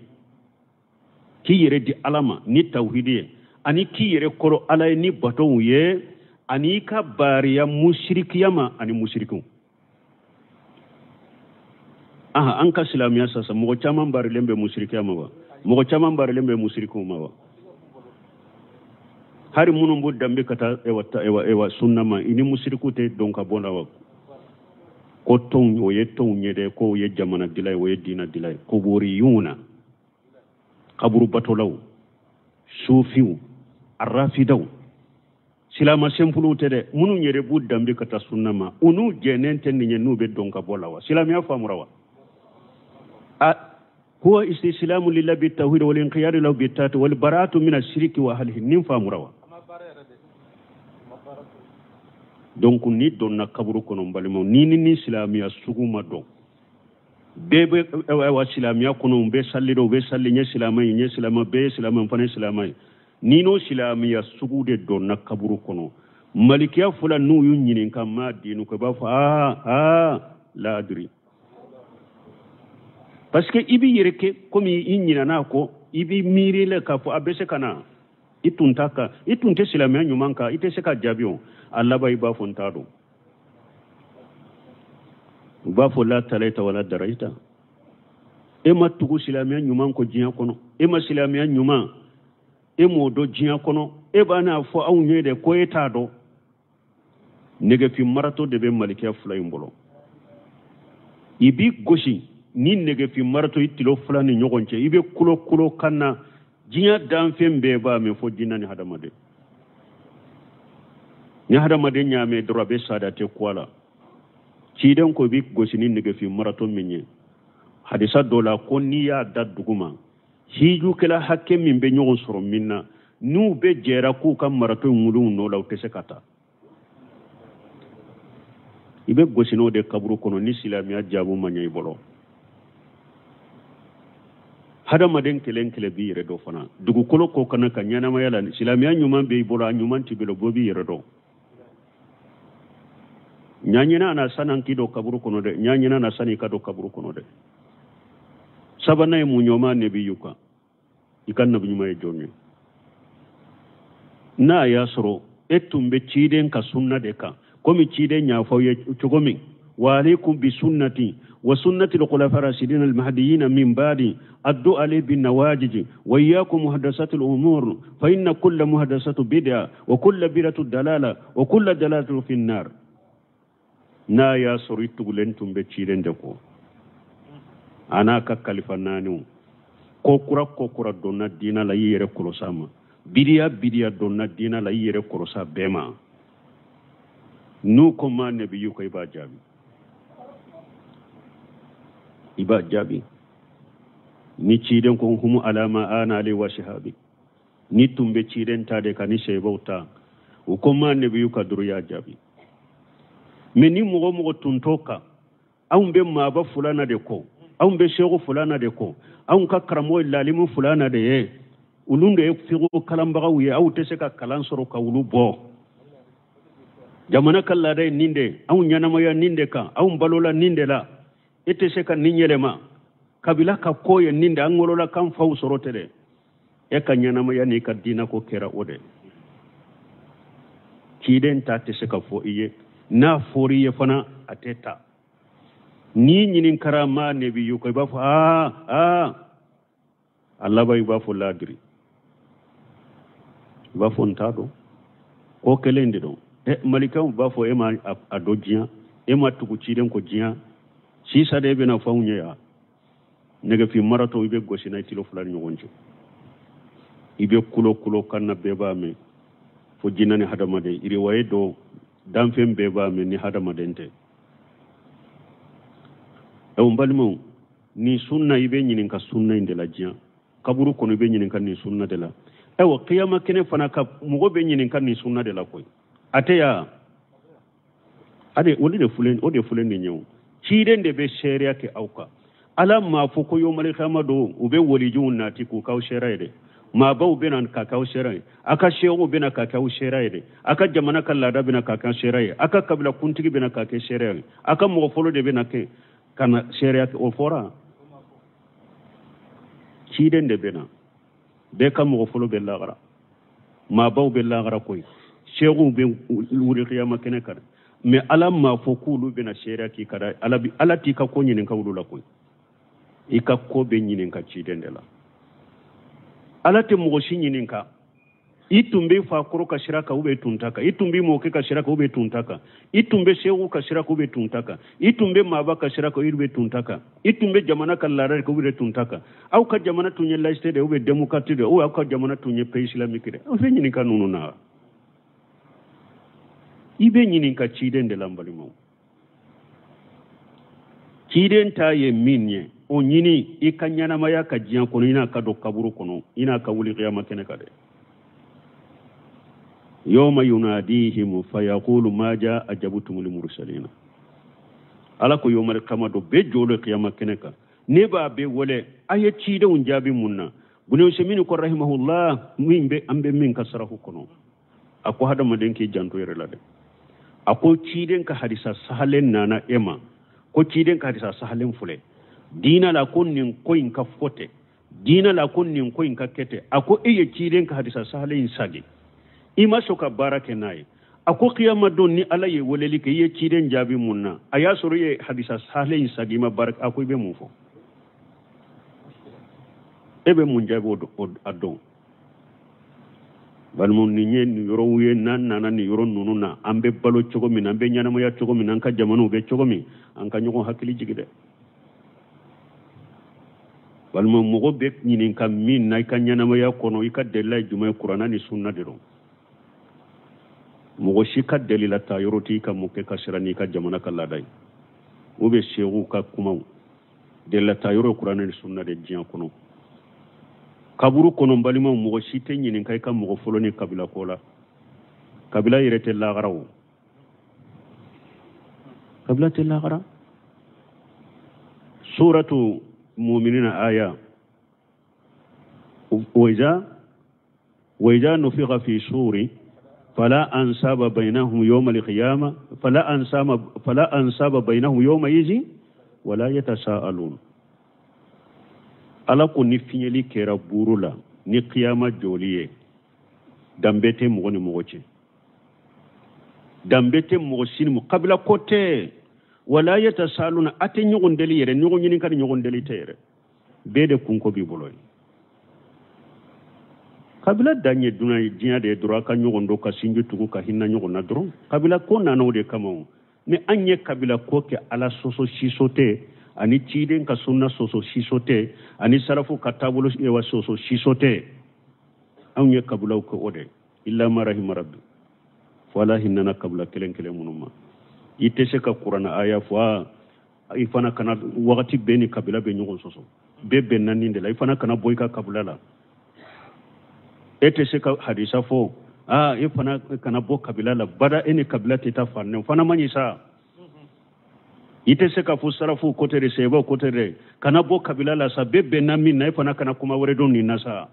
k'i yɛrɛ di Ala ma ni tawhidi ye, ani k'i yɛrɛ kɔrɔ Ala ye ni batow ye, ani i ka baariya musirikiya ma ani musirikiw. Aha, an ka silamɛya sasa mɔgɔ caman barilen bɛ musirikiya ma wa? Mɔgɔ caman barilen bɛ musirikiw ma wa? Hari minnu b'u danbe ka taa ewa ewa ewa sunna ma, i ni musirikiw tɛ don ka bɔ la wa? Ko tɔnw, o ye tɔnw ye dɛ, ko o ye jamana dila ye, o ye diinɛ dila ye. Kuburiyuna, kaburu batolaw, sufiw, arafidaw, silama senpuluw tɛ dɛ, minnu yɛrɛ b'u danbe ka taa sunna ma, u n'u jɛnnen tɛ nin ye, n'u bɛ don ka bɔ la wa? Silamɛya faamura wa? A huwa istislamu lillahi bi tawhid wal inqiyadu lahu bi taati wal bara'atu min ashiriki wa ahlihi, nin faamura wa? Donc ni donna kaburu kɔnɔ, n balimaw, ni ni silamɛya sugu ma dɔn, bɛɛ bɛ ayiwa silamɛya kɔnɔ, u bɛ sali dɛ, u bɛ sali, n ye silamɛ ye, n ye silamɛ, bɛɛ ye silamɛ, n fana ye silamɛ ye. Ni n'o silamɛya sugu de donna kaburu kɔnɔ, malikiya fila n'u y'u ɲininka ma diinuka, i b'a fɔ aa aa la adiri, parce que i b'i yɛrɛ kɛ komi i ɲinɛna a kɔ, i b'i miiri la k'a fɔ a bɛ se ka na, i tun t'a kan, i tun tɛ silamɛya ɲuman kan, i tɛ se ka jaabi o. A laban i b'a fɔ n t'a dɔn. U b'a fɔ la talaita wala daraita, e ma tugu silamɛya ɲuman kɔ diɲɛ kɔnɔ, e ma silamɛya ɲuman, e m'o dɔn diɲɛ kɔnɔ, e b'a n'a fɔ anw ye de ko e t'a dɔn. Nɛgɛfin marato de bɛ malikiya fila in bolo, i b'i gosi ni nɛgɛfin marato i tilo fila ni ɲɔgɔn cɛ, i bɛ kulo kulo kan na, diɲɛ danfɛn bɛɛ b'a mɛn fo jinɛ ni hadamaden. Ni hadamaden y'a mɛn dɔrɔn a bɛ sa de, a tɛ ku a la. Ciden ko i b'i gosi ni nɛgɛfin marato min ye, hadisa dɔ la ko n'i y'a da duguma, hijukɛla hakɛ min bɛ ɲɔgɔn sɔrɔ min na, n'u bɛɛ jɛra k'u ka marato in wuli u nɔ la, u tɛ se ka taa. I bɛ gosi n'o de kaburu kɔnɔ ni silamɛya jaabu ma ɲɛ i bolo. Hadamaden kelen kelen b'i yɛrɛ dɔn fana, dugukolo kɔ kana ka ɲɛnamaya la, silamɛya ɲuman b'i bolo, a ɲuman t'i bolo, bɛɛ b'i yɛrɛ dɔn. Ɲaɲina na san'an k'i don kaburu kɔnɔ dɛ, ɲaɲina na san'i ka don kaburu kɔnɔ dɛ. Sabanan ye mun ye? Ma nabiyuka, i ka nabi ɲuman ye jɔn ye? N'a y'a sɔrɔ e tun bɛ ciden ka sunna de kan, komi ciden y'a fɔ aw ye cogo min, wa alaikum bi sunnati wa sunnati al-khulafa rashidin al-mahdiyyin min ba'di addu alayhi bin nawajij wa iyyakum muhdathati al-umur fa inna kulla muhdathatu bid'a wa kulla bid'atu dalala wa kulla dalalatu fi an-nar. N'a y'a sɔrɔ i tugulen tun bɛ ciden de kɔ, a n'a ka kalifa naaniw, ko kura ko kura donna diina la, i yɛrɛ kɔlɔsi a ma, bidiya bidiya donna diina la, i yɛrɛ kɔlɔsi a bɛɛ ma. N'u ko ma nabiyuka, i b'a jaabi, i b'a jaabi ni ciden ko humu ala ma ana alayhi wa sahabi, ni tun bɛ ciden ta de kan ni sebaw ta, u ko ma nabiyuka dɔrɔn, y'a jaabi. Mais ni mɔgɔ mɔgɔ tun t'o kan, anw bɛ maaba fulana de kɔ, anw bɛ segu fulana de kɔ, anw ka karamɔgɔ ye lalimu fulana de ye, olu de ye figu kalanbagaw ye, aw tɛ se ka kalan sɔrɔ ka olu bɔ. Jamana ka laada ye nin de, anw ɲɛnamaya nin de kan, anw balola nin de la, e tɛ se ka nin yɛlɛma. Kabila ka ko ye nin de, an wolola k'an faw sɔrɔ tɛ dɛ, e ka ɲɛnamaya n'i ka diinɛ ko kɛra o de. Ciden ta tɛ se ka fɔ i ye, n'a fɔr'i ye fana a tɛ ta. N'i ɲininkara ma nabiyuka, i b'a fɔ aa aa, a laban i b'a fɔ laadiri, i b'a fɔ n t'a dɔn, ko kelen de don. Malikaw b'a fɔ e ma a dɔn diɲɛ, e ma tugu ciden kɔ diɲɛ, sisan de e bɛna fɔ anw ye yan. Nɛgɛfin maratɔ i bɛ gosi n'a ye kilo fila ni ɲɔgɔn cɛ, i bɛ kulo kulo kan na, bɛɛ b'a mɛn fo jinɛ ni hadamaden, iriwaye dɔ danfɛn bɛɛ b'a mɛn ni hadamaden tɛ. N balimaw, nin sunna i bɛ ɲininka sunna in de la diɲɛ kaburu kɔnɔ, i bɛ ɲininka nin sunna de la. Ayiwa, kiyama kɛnɛ fana ka mɔgɔ bɛ ɲininka nin sunna de la koyi, a tɛ yan ade, o de fulen, o de fulen nin ye o. Ciden de bɛ seereya kɛ aw kan. Ala m'a fɔ ko yomali kiyama don u bɛ walijuw nati k'u k'aw seere ye dɛ, maabaw bɛ na ka k'aw seere ye, a ka seerew bɛ na ka k'aw seere ye dɛ, a ka jamana ka laada bɛ na ka k'aw seere ye, a ka kabila kuntigi bɛ na ka kɛ seere ye, a ka mɔgɔ fɔlɔ de bɛ na kɛ ka na seereya kɛ. O fɔra ciden de bɛ na, bɛɛ ka mɔgɔ fɔlɔ bɛ lagara, maabaw bɛ lagara koyi, seerew bɛ wuli kiyama kɛnɛ kan, mais Ala m'a fɔ k'olu bɛna seereya k'i kan dɛ. Ala t'i ka ko ɲininka olu la koyi. I ka ko bɛ ɲininka ciden de la. Ala tɛ mɔgɔ si ɲininka. I tun bɛ fa kɔrɔ ka sira kan ou bien tun ta kan, i tun bɛ mɔkɛ ka sira kan ou bien tun ta kan, i tun bɛ seku ka sira kan ou bien tun ta kan, i tun bɛ maaba ka sira kan ou bien tun ta kan, i tun bɛ jamana ka laada kan ou bien tun ta kan, aw ka jamana tun ye laïcité de ou bien démocratie de ou aw ka jamana tun ye pays islamique de. Aw bɛ ɲininka ninnu na. I bɛ ɲininka ciden de la n balimaw. Ciden ta ye min ye o ɲini i ka ɲɛnamaya ka diɲɛ kɔnɔ, i n'a ka don kaburu kɔnɔ, i n'a ka wuli kiyama kɛnɛ kan dɛ. Yawma yunadihim fayaqulu ma ja ajabtumul mursalina. Ala ko yawmal qiyamah do bɛɛ jɔlen kiyama kɛnɛ kan, ne b'a bɛɛ wele a ye cidenw jaabi mun na. Bunu Usaymin ko rahimahullah, min bɛ an bɛ min ka sarafu kɔnɔ, a ko hadamaden k'i janto yɛrɛ la dɛ. A ko ciden ka hadisa sahalen nana e ma, ko ciden ka hadisa sahalen filɛ diina la, ko nin ko in ka fɔ ten, diina la ko nin ko in ka kɛ ten. A ko e ye ciden ka hadisa sahalen in sagi, i ma sɔn ka baara kɛ n'a ye. A ko kiyama don ni Ala ye weleli kɛ, i ye ciden jaabi mun na? A y'a sɔrɔ i ye hadisa sahalen in sagi, i ma baara kɛ. A ko i bɛ mun fɔ? E bɛ mun jaabi o a don? Balimaw, nin ye nin yɔrɔw ye, n'an nana nin yɔrɔ ninnu na, an bɛ balo cogo min na, an bɛ ɲɛnamaya cogo min na, an ka jamanaw bɛ cogo min, an ka ɲɔgɔn hakili jigi dɛ. Balimaw, mɔgɔ bɛ ɲininka min na i ka ɲɛnamaya kɔnɔ, i ka delila ye jumɛn ye? Kuranna ni sunna de don. Mɔgɔ si ka delila ta yɔrɔ t'i ka mɔkɛ ka sira n'i ka jamana ka laada ye, ou bien seku ka kumaw. Delila ta yɔrɔ ye kuranna ni sunna de diɲɛ kɔnɔ. Kaburu kɔnɔ, balimaw, mɔgɔ si tɛ ɲininka i ka mɔgɔ fɔlɔ ni kabila ko la. Kabila yɛrɛ tɛ lagara o, kabila tɛ lagara. Suratu muminina aya wa iza nufiqa fi suri fala ansaba bainahum yawma al-qiyamah fala ansaba bainahum yawma idhin wala yatasaalun. Ala ko ni fiɲɛli kɛra buru la ni kiyama jɔli ye, danbe tɛ mɔgɔ ni mɔgɔ cɛ, danbe tɛ mɔgɔ si ni mɔgɔ, kabila ko tɛ. Wala yatasaaluna, a tɛ ɲɔgɔn deli yɛrɛ, ɲɔgɔn ɲininka ni ɲɔgɔn deli tɛ yɛrɛ, bɛɛ de kunko b'i bolo ye. Kabila dan ye dunan ye, diɲɛ de ye dɔrɔn, a ka ɲɔgɔn dɔn, ka sinji tugu, ka hinɛ ɲɔgɔn na dɔrɔn. Kabila ko nana o de kama o. Ni an ye kabila ko kɛ Ala sɔsɔ siso tɛ, ani ciden ka sunna sɔsɔ siso tɛ, ani sarafu ka taabolo wa sɔsɔ siso tɛ, anw ye kabilaw kɛ o de. Illa ma rahima rabbi, fo Ala hinɛna kabila kelen kelen minnu ma. I tɛ se ka kuranna aya fɔ a i fana kana wagati bɛɛ ni kabila bɛ ɲɔgɔn sɔsɔ, bɛɛ bɛnna nin de la, i fana kana bɔ i ka kabila la. E tɛ se ka hadisa fɔ aa e fana kana bɔ kabila la bada, e ni kabila tɛ taa fan o fana man ɲi sa. I tɛ se ka fɔ sarafu ko tɛ de, sɛbɛw ko tɛ dɛ, kana bɔ kabila la sa, bɛɛ bɛnna min na, e fana kana kuma wɛrɛ dɔn nin na sa.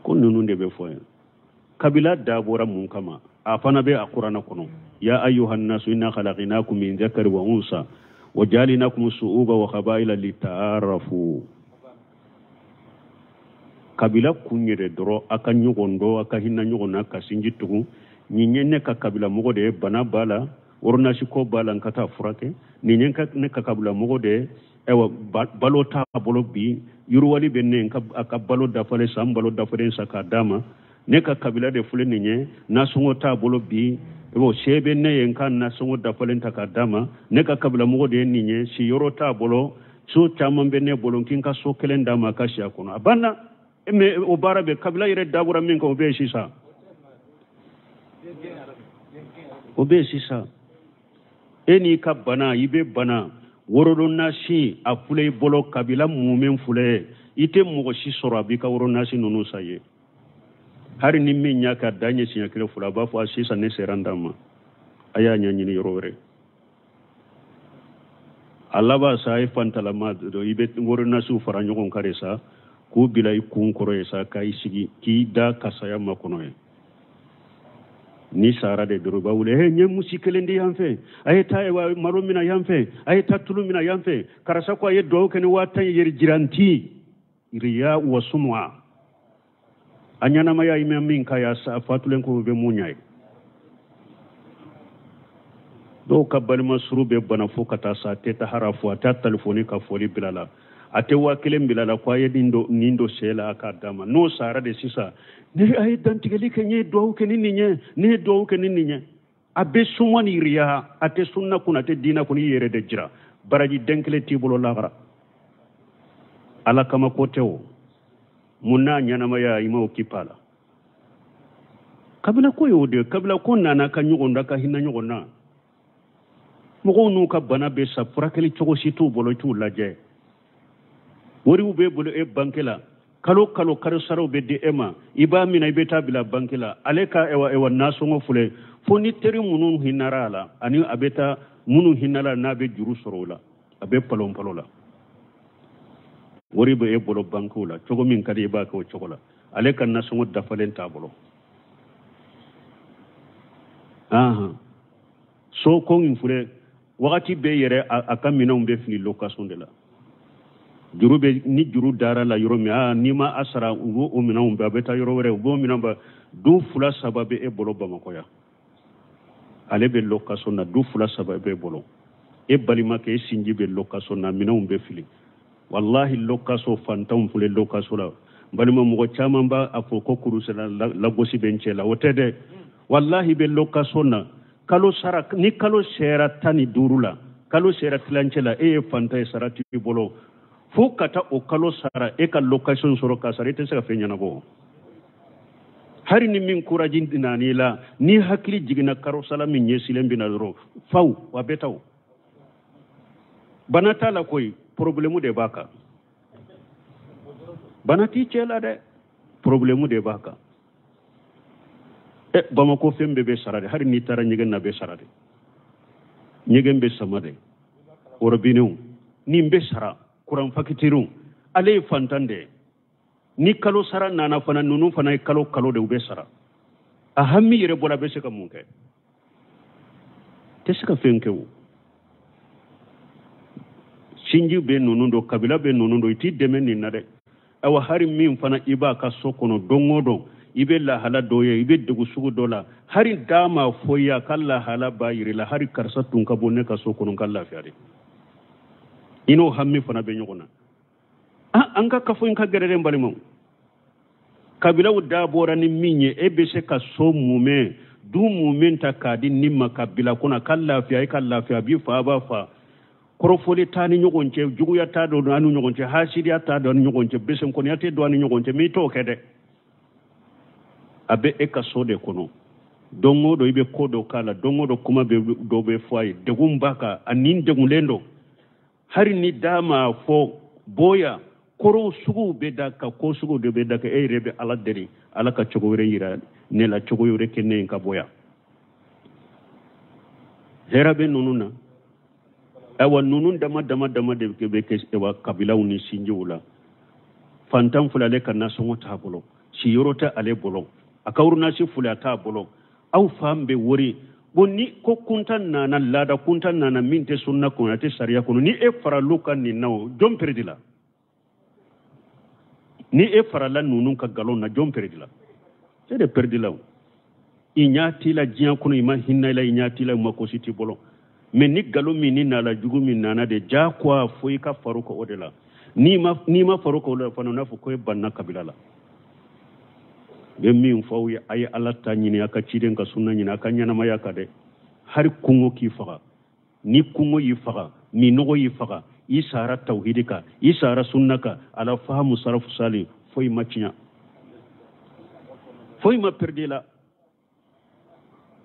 Ko ninnu de bɛ fɔ yan. Kabila dabɔra mun kama? A fana bɛ a kuranna kɔnɔ: ya ayyuhan nasu inna khalaqnakum min dhakari wa unsa wa jalinakum su'uba wa qabaila lita'arafu. Kabila kun yɛrɛ dɔrɔn, a ka ɲɔgɔn dɔn, a ka hinɛ ɲɔgɔn na, ka sinji tugu. Nin ye ne ka kabila mɔgɔ de ye, bana b'a la, ordonnance ko b'a la, n ka taa furakɛ. Nin ye ne ka kabila mɔgɔ de ye, ayiwa balo t'a bolo bi, yiriwali bɛ ne a ka balo dafalen san, balo dafalen san k'a d'a ma. Ne ka kabila de filɛ nin ye, nasɔngɔ t'a bolo bi, o se bɛ ne ye, n ka nasɔngɔ dafalen ta k'a d'a ma. Ne ka kabila mɔgɔ de ye nin ye, siyɔrɔ t'a bolo, so caman bɛ ne bolo, n k'i ka so kelen d'a ma a ka si a kɔnɔ, a banna. Mais o baara bɛ kabila yɛrɛ dabɔra min kan, o bɛ yen sisan, o bɛ yen sisan. E n'i ka bana, i bɛ bana worodonasi a filɛ i bolo, kabila mumɛ filɛ, i tɛ mɔgɔ si sɔrɔ a b'i ka worodonasi ninnu san ye. Hali ni min y'a ka dan ye siɲɛ kelen fila, a b'a fɔ a sisan ne sera n dan ma, a y'a ɲɛɲini yɔrɔ wɛrɛ. A laban sa, e fantalama dɔ, i bɛ worodonasiw fara ɲɔgɔn kan de sa, k'u bila i kun kɔrɔ ye sa, k'i sigi k'i da ka saya makɔnɔ ye. Ni sara de dɔrɔn, i b'a wele: he, n ye musi kelen di yan fɛ, a ye taa malo mina yan fɛ, a ye taa tulu mina yan fɛ, karisa ko a ye duwawu kɛ ni 10,000 ye. Yɛrɛ jiranti riya wa sumwa, a ɲɛnamaya i ma min k'a ye, a fatulen ko bɛ mun ɲa ye. Dɔw ka balima suru bɛ bana fo ka taa sa, a tɛ tahara fo, a tɛ telefɔni ka fɔli bila la, a tɛ 1000 bila la ko a ye nin don sɛ la a k'a d'a ma. N'o sara de sisan, ne a ye dantigɛli kɛ, n ye duwawu kɛ ni nin ye, ne ye duwawu kɛ ni nin ye. A bɛ suma ni riya, a tɛ sunna kun, a tɛ diinɛ kun, i yɛrɛ de jira. Baraji den kelen t'i bolo lahara. Ala kama ko tɛ o. Mun n'a ɲɛnamaya i m'o kipa la. Kabila ko y'o de ye, kabila ko nana ka ɲɔgɔn da ka hinɛ ɲɔgɔn na. Mɔgɔw n'u ka bana bɛ sa, furakɛli cogo si t'u bolo, i t'u lajɛ. Wariw b'e bolo e banque la, kalo kalo kalo saraw bɛ di e ma, i b'a minɛ i bɛ taa bila banque la. Ale ka ewa nasɔngɔ filɛ, fo ni teri minnu hinɛra a la, ani a bɛ taa minnu hinɛra n'a bɛ juru sɔrɔ o la, a bɛ palon palon la. Wari bɛ e bolo banque la, cogo min ka di i b'a kɛ o cogo la. Ale ka nasɔngɔ dafalen t'a bolo. So ko in filɛ, wagati bɛɛ yɛrɛ a ka minɛnw bɛ fili location de la. Juru bɛ, ni juru dara la yɔrɔ min, n'i ma a sara, u b'o minɛnw bɛɛ, a bɛ taa yɔrɔ wɛrɛ, u b'o minɛnw bɛɛ. Du 2 3 bɛ e bolo Bamakɔ yan, ale bɛ location na, du 2 3 b'e bolo. E balimakɛ, e sinji bɛ location na, minɛnw bɛ fili. Walahi location fantanw filɛ location la. Balima mɔgɔ caman b'a fɔ ko kurusela lagosi bɛ n cɛ la, o tɛ dɛ. Walahi bɛ location na, kalo sara, ni kalo sera 15 la, kalo sera tilancɛ la, e ye fantan ye, sara t'i bolo. Fo ka taa o kalo sara, e ka location sɔrɔ k'a sara, i tɛ se ka fɛn ɲɛnabɔ. Hali ni min courage nan'i la, ni hakili jiginna kalo sara min ɲɛsilen bɛ na dɔrɔn, faw a bɛ taa o. Bana t'a la koyi, problème de b'a kan. Bana t'i cɛ la dɛ, problème de b'a kan. Bamakɔ fɛn bɛɛ bɛ sara de, hali n'i taara ɲɛgɛn na bɛ sara de. Ɲɛgɛn bɛ sama de, robinew nin bɛ sara, kuran fakitiriw. Ale ye fantan de ye. Ni kalo sara nana fana, ninnu fana ye kalo kalo de u bɛ sara. A hami yɛrɛ bɔra, a bɛ se ka mun kɛ? Tɛ se ka fɛn kɛ o. Sinji bɛ ninnu don, kabila bɛ ninnu don, i t'i dɛmɛ nin na dɛ. Awa hali min fana i b'a ka so kɔnɔ don o don, i bɛ lahala dɔ ye, i bɛ degun sugu dɔ la, hali da ma fɔ i ye, a ka lahala b'a yir'i la, hali karisa tun ka bɔ ne ka so kɔnɔ n ka lafiya de. I n'o hami fana bɛ ɲɔgɔn na. An ka kafo in ka gɛrɛ dɛ n balimaw. Kabilaw da bɔra ni min ye, e bɛ se ka so mumɛ, du mumɛ ta k'a di nin ma ka bila kɔnɔ, ka lafiya, e ka lafiya, a b'i fa, a b'a fa. Kɔrɔfɔli t'a ni ɲɔgɔn cɛ, juguya t'a don an ni ɲɔgɔn cɛ, hasidiya t'a don an ni ɲɔgɔn cɛ, besenkɔniya tɛ don an ni ɲɔgɔn cɛ, mɛ i t'o kɛ dɛ. A bɛ e ka so de kɔnɔ. Don o don i bɛ ko dɔ k'a la, don o don kuma dɔ bɛ fɔ a ye, degun b'a kan, a nin degunlen don. Hali ni da ma fɔ bonya, kɔrɔ suguw bɛ da ka ko suguw de bɛ da ka e yɛrɛ bɛ Ala deli, Ala ka cogo wɛrɛ yira ne la, cogo wɛrɛ kɛ ne ye ka bɔ yan. Hɛrɛ bɛ ninnu na. Ayiwa ninnu dama dama dama de bɛ kɛ ayiwa kabilaw ni sinjiw la. Fantan filɛ, ale ka nasɔngɔ t'a bolo, siyɔrɔ tɛ ale bolo, a ka urunasi filɛ a t'a bolo. Aw fan bɛ wari bon, ni ko kuntan nana, laada kuntan nana min tɛ sunna kɔnɔ, a tɛ sariya kɔnɔ, ni e faral'u kan nin na o, jɔn peredi la? Ni e farala ninnu ka nkalon na, jɔn peredi la? E de peredi la o. I ɲɛ t'i la diɲɛ kɔnɔ, i ma hinɛ i la, i ɲɛ t'i la, i ma ko si t'i bolo. Mɛ ni nkalon min ni nala jugu min nana de, diyagoya fo i ka far'u kan o de la. N'i ma far'u kan o de la fana, n'a fɔ ko e banna kabila la. N bɛ min fɔ aw ye, a ye Ala ta ɲini, a ka ciden ka sunna ɲini, a ka ɲɛnamaya kan dɛ. Hali kungo k'i faga, ni kungo y'i faga, minɔgɔ y'i faga, i sara tawhidi kan, i sara sunna kan, ala fahamu sarafu sali, foyi ma tiɲɛ, foyi ma perdi la.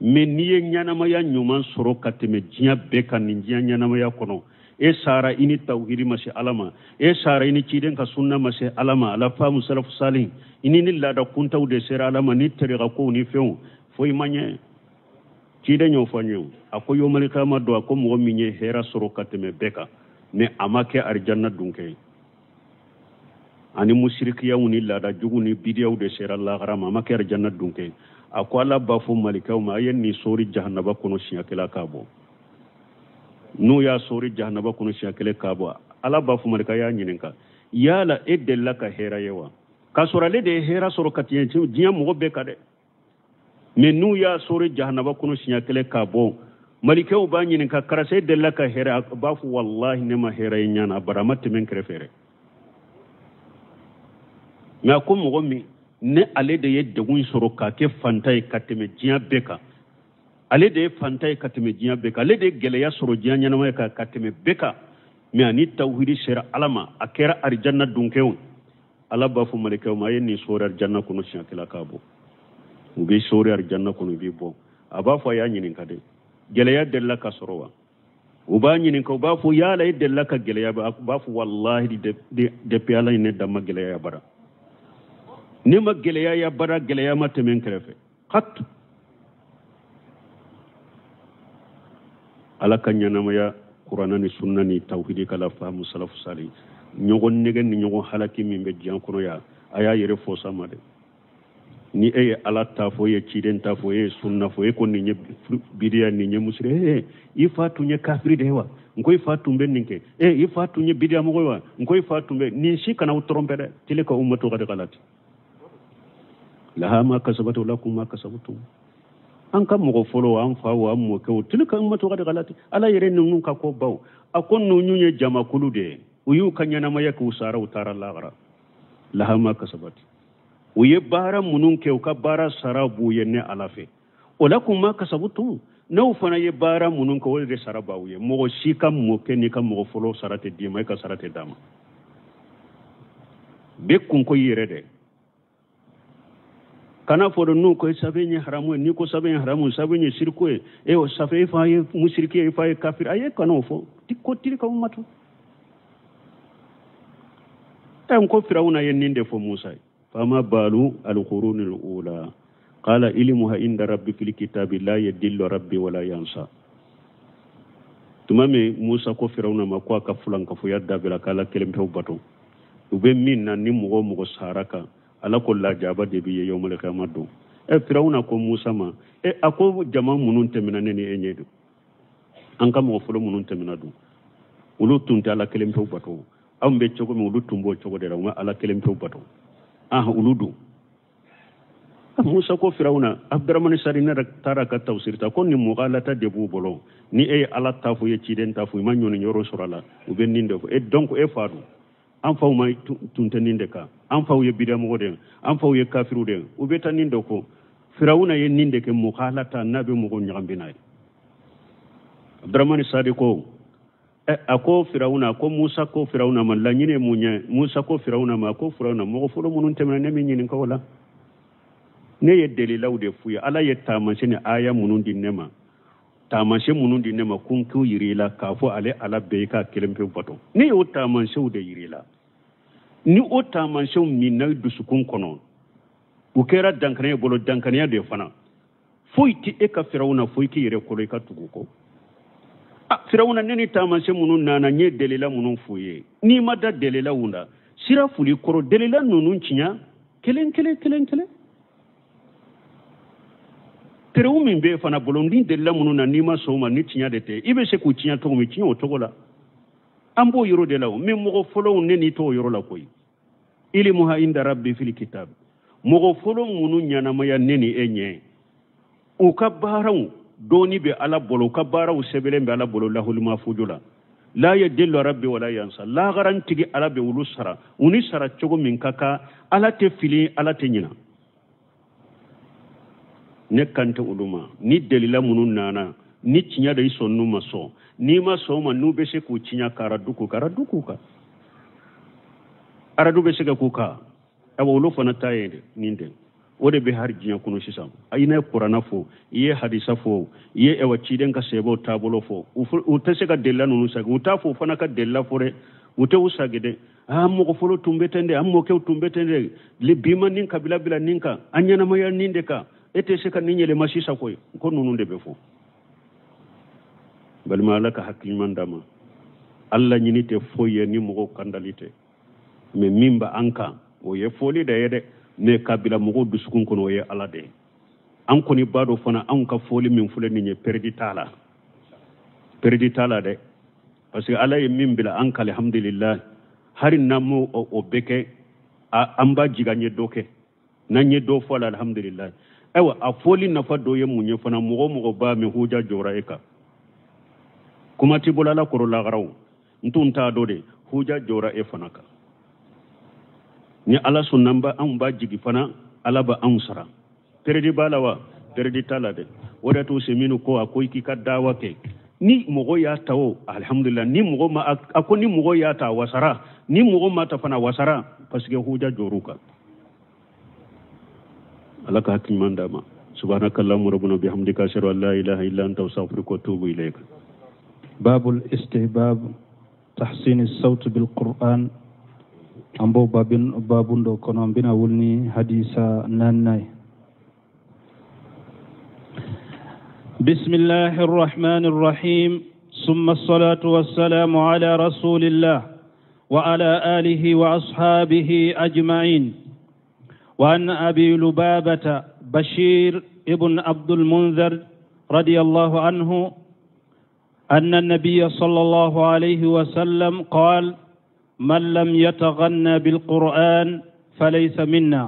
Mɛ n'i ye ɲɛnamaya ɲuman sɔrɔ ka tɛmɛ diɲɛ bɛɛ kan nin diɲɛ ɲɛnamaya kɔnɔ, e sara i ni tawhidi ma se Ala ma, e sara i ni ciden ka sunna ma se Ala ma, ala fahamu sarafu sali, i ni laada kuntaw de sera Ala ma, ni tariqa kow ni fɛnw, foyi ma ɲɛ. Ciden y'o fɔ n ye, a ko yomali kama don, a ko mɔgɔ min ye hɛrɛ sɔrɔ ka tɛmɛ bɛɛ kan, mɛ a ma kɛ arijanna dunkɛ ye. Ani musirikiyaw ni laada jugu ni bidiyaw de sera lahara ma, a ma kɛ arijanna dunkɛ ye. A ko Ala b'a fɔ malikaw ma, a ye nin sori jahanaba kɔnɔ siɲɛ kelen k'a bɔ. N'u y'a sori jahanaba kɔnɔ siɲɛ kelen k'a bɔ, Ala b'a fɔ malika y'a ɲininka, yala e delila ka hɛrɛ ye wa? K'a sɔrɔ ale de ye hɛrɛ sɔrɔ ka tɛmɛ diɲɛ mɔgɔ bɛɛ kan dɛ. Mɛ n'u y'a sori jahanaba kɔnɔ siɲɛ kelen k'a bɔ, Malikɛw b'a ɲininka karisa e delila ka hɛrɛ a b'a fɔ walahi ne ma hɛrɛ ye ɲana bari a ma tɛmɛ n kɛrɛfɛ dɛ mɛ a ko mɔgɔ min ne ale de ye degun sɔrɔ k'a kɛ fantan ye ka tɛmɛ diɲɛ bɛɛ kan ale de ye fantan ye ka tɛmɛ diɲɛ bɛɛ kan ale de ye gɛlɛya sɔrɔ diɲɛ ɲɛnamaya kan ka tɛmɛ bɛɛ kan mɛ a ni tawhidi sera ala ma a kɛra arijanna donkɛw ala b'a fɔ malikɛw ma a ye nin sɔɔri arijanna kɔnɔ siɲɛ kelen k'a bɔ u b'i sɔɔri arijanna kɔnɔ u b'i bɔ a b'a fɔ a y'a ɲininka de gɛlɛya delila ka sɔrɔ wa u b'a ɲininka u b'a fɔ yala e delila ka gɛlɛya a b'a fɔ walahi depuis ala ye ne dan n ma gɛlɛya ye abada ne ma gɛlɛya ye abada gɛlɛya ma tɛmɛ n kɛrɛfɛ hat ala ka ɲɛnamaya kuranna ni sunna ni tawhidi kala faamu salafu sali ɲɔgɔn nɛgɛ ni ɲɔgɔn halaki min bɛ diɲɛ kɔnɔ yan a y'a yɛrɛ fɔ sa ma dɛ ni e ye ala ta fɔ e ye ciden ta fɔ e ye sunna fɔ e ko nin ye bidiya nin ye musiri ee i fa tun ye kafiri de ye wa n ko i fa tun bɛ nin kɛ ee i fa tun ye bidiya mɔgɔ ye wa n ko i fa tun bɛ nin si kana aw tɔrɔnpɛ dɛ tilka ummatu qad khalat laha ma kasabat wa lakum ma kasabtum an ka mɔgɔ fɔlɔ an faw an mɔkɛw tilka ummatu qad khalat ala yɛrɛ ninnu ka ko baw a ko ninnu ye jamakulu de ye u y'u ka ɲɛnamaya kɛ u sara u taara lahara laha ma kasabat u ye baara minnu kɛ u ka baara sara b'u ye ne ala fɛ wa lakum ma kasabtum n'aw fana ye baara minnu kɛ o de sara b'aw ye mɔgɔ si ka mɔkɛ n'i ka mɔgɔ fɔlɔ sara tɛ d'i ma i ka sara tɛ d'a ma bɛɛ kunko i yɛrɛ dɛ kana fɔ dɛ n'u ko safe ye haramu ye n'i ko safe ye haramu safe ye siriku ye e o safe i fa ye musiriki ye i fa ye kafiri a ye kana o fɔ ko tilka ummatu ɛ n ko firawuna ye nin de fɔ musa ye fama balu alquruni alula qala ilmuha inda rabbi fil kitabi la yadillu rabbi wala yansa tuma min musa ko firawuna ma ko a ka fulankafoya dabila k'ala kelen pewu bato u bɛ min na ni mɔgɔ o mɔgɔ sara kan ala ko lajaba de b'i ye yawmal kiyama don ɛ firawuna ko musa ma ɛ a ko jama minnu tɛmɛna ne ni e ɲɛ don an ka mɔgɔ fɔlɔ minnu tɛmɛna dun olu tun tɛ ala kelen pewu bato anw bɛ cogo min olu tun b'o cogo de la u ma ala kelen pewu bato ah olu dun musa ko firawuna abdramani sari ne taara ka tafsiri ta ko nin mughalata de b'u bolo ni e ye ala ta fɔ i ye ciden ta fɔ i ma ɲɔni yɔrɔ sɔrɔ a la u bɛ nin de fɔ e donc e fa dun an faw ma tun tɛ nin de kan an faw ye bidamɔgɔ de ye an faw ye kafiriw de ye u bɛ taa nin de ko firawuna ye nin de kɛ mughalata n'a bɛ mɔgɔw ɲagami n'a ye abdramani sadi ko a ko firawuna ko musa ko firawuna ma laɲini ye mun ye musa ko firawuna ma ko firawuna mɔgɔ fɔlɔ minnu tɛmɛna ne m'i ɲininka o la ne ye delilaw de f'u ye ala ye taamasiyɛn ni aya minnu di ne ma taamasiyɛn minnu di ne ma ko n k'u yir'i la k'a fɔ ale ala bɛɛ i k'a kelen pewu bato ne y'o taamasiyɛnw de yir'i la ni o taamasiyɛnw minna i dusukun kɔnɔ u kɛra dankaniya bolo dankaniya de fana foyi tɛ e ka firawuna fo i k'i yɛrɛ kolo i ka tugu kɔ a firawuna ne ni taamasiyɛn minnu nana n ye delila minnu f'u ye n'i ma da delilaw la sira fili kɔrɔ delila ninnu tiɲɛ kelen kelen kelen kelen terew min b'e fana bolo ni delila minnu na n'i ma sɔn o ma ni tiɲɛ de tɛ i bɛ se k'u tiɲɛ cogo min tiɲɛ o cogo la an b'o yɔrɔ de la o mais mɔgɔ fɔlɔw ne n'i t'o yɔrɔ la koyi ilimuha inda rabbi fil kitab mɔgɔ fɔlɔ minnu ɲɛnamaya ne ni e ɲɛ u ka baaraw dɔnni bɛ ala bolo u ka baaraw sɛbɛnlen bɛ ala bolo lahuli mafuju la la yadillu rabbi wala yansa lagarantigi ala bɛ olu sara u ni sara cogo min ka kan ala tɛ fili ala tɛ ɲina ne kan tɛ olu ma ni delila minnu nana ni tiɲɛ de i sɔn n'u ma sɔn n'i ma sɔn ma n'u bɛ se k'u tiɲɛ ka aradu k'u kan aradu k'u kan aradu bɛ se ka k'u kan awa olu fana ta ye nin de o de bɛ hali diɲɛ kɔnɔ sisan i n'a ye kuranna fɔ i ye hadisa fɔ i ye ɛwa ciden ka sahabaw taabolo fɔ u tɛ se ka delila ninnu sagi u t'a fɔ u fana ka delila fɔ dɛ u tɛ u sagi dɛ an mɔgɔ fɔlɔ tun bɛ ten dɛ an mɔkɛw tun bɛ ten dɛ le bi ma nin kabila bila nin kan an ɲɛnamaya nin de kan e tɛ se ka nin yɛlɛma sisan koyi ko ninnu de bɛ fɔ balima ala ka hakili ɲuman d'an ma ala ɲini tɛ foyi ye ni mɔgɔw kandali tɛ mais min bɛ an kan o ye fɔli de ye dɛ mais ka bila mɔgɔw dusukun kɔnɔ o ye ala de ye an kɔni b'a dɔn fana anw ka fɔli min filɛ nin ye pɛrɛdi t'a la pɛrɛdi t'a la dɛ parce que ala ye min bila an kan alhamdulillah hari n'an m'o o bɛɛ kɛ an b'a jigi an ye dɔ kɛ n'an ye dɔ fɔ a la alhamdulillah ayiwa a fɔli nafa dɔ ye mun ye fana mɔgɔ o mɔgɔ b'a mɛn huja jɔra e kan Kuma t'i bolo Ala kɔrɔ lagara o. N tun t'a dɔn de, huja jɔra e fana kan. Ni Ala sɔnna an b'a anw b'a jigi fana, Ala bɛ anw sara. Peredi b'a la wa? Peredi t'a la dɛ. O de t'u minnu ko a ko i k'i ka dawa kɛ. Ni mɔgɔ y'a ta o, alhamdulillah, ni mɔgɔ ma a ko ni mɔgɔ y'a ta a wasara, ni mɔgɔ ma ta fana a wasara, parce que huja jɔr'u kan. Ala ka hakili ɲuman d'a ma. Subhanaka Allahumma rabbana bihamdika ashhadu an la ilaha illa anta astaghfiruka wa atubu ilayk. Babul istihbab tahsin as-sawt bil Qur'an an b'o babin babun dɔ kɔnɔ an bɛna wuli ni hadisa naaninan ye. بسم الله الرحمن الرحيم ثم الصلاة والسلام على رسول الله وعلى آله وأصحابه أجمعين. وعن أبي لبابة بشير ابن عبد المنذر رضي الله عنه أن النبي صلى الله عليه وسلم قال: من لم يتغنى بالقرآن فليس منا.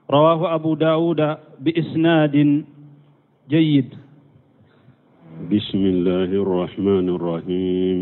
رواه أبو داود بإسناد جيد. بسم الله الرحمن الرحيم.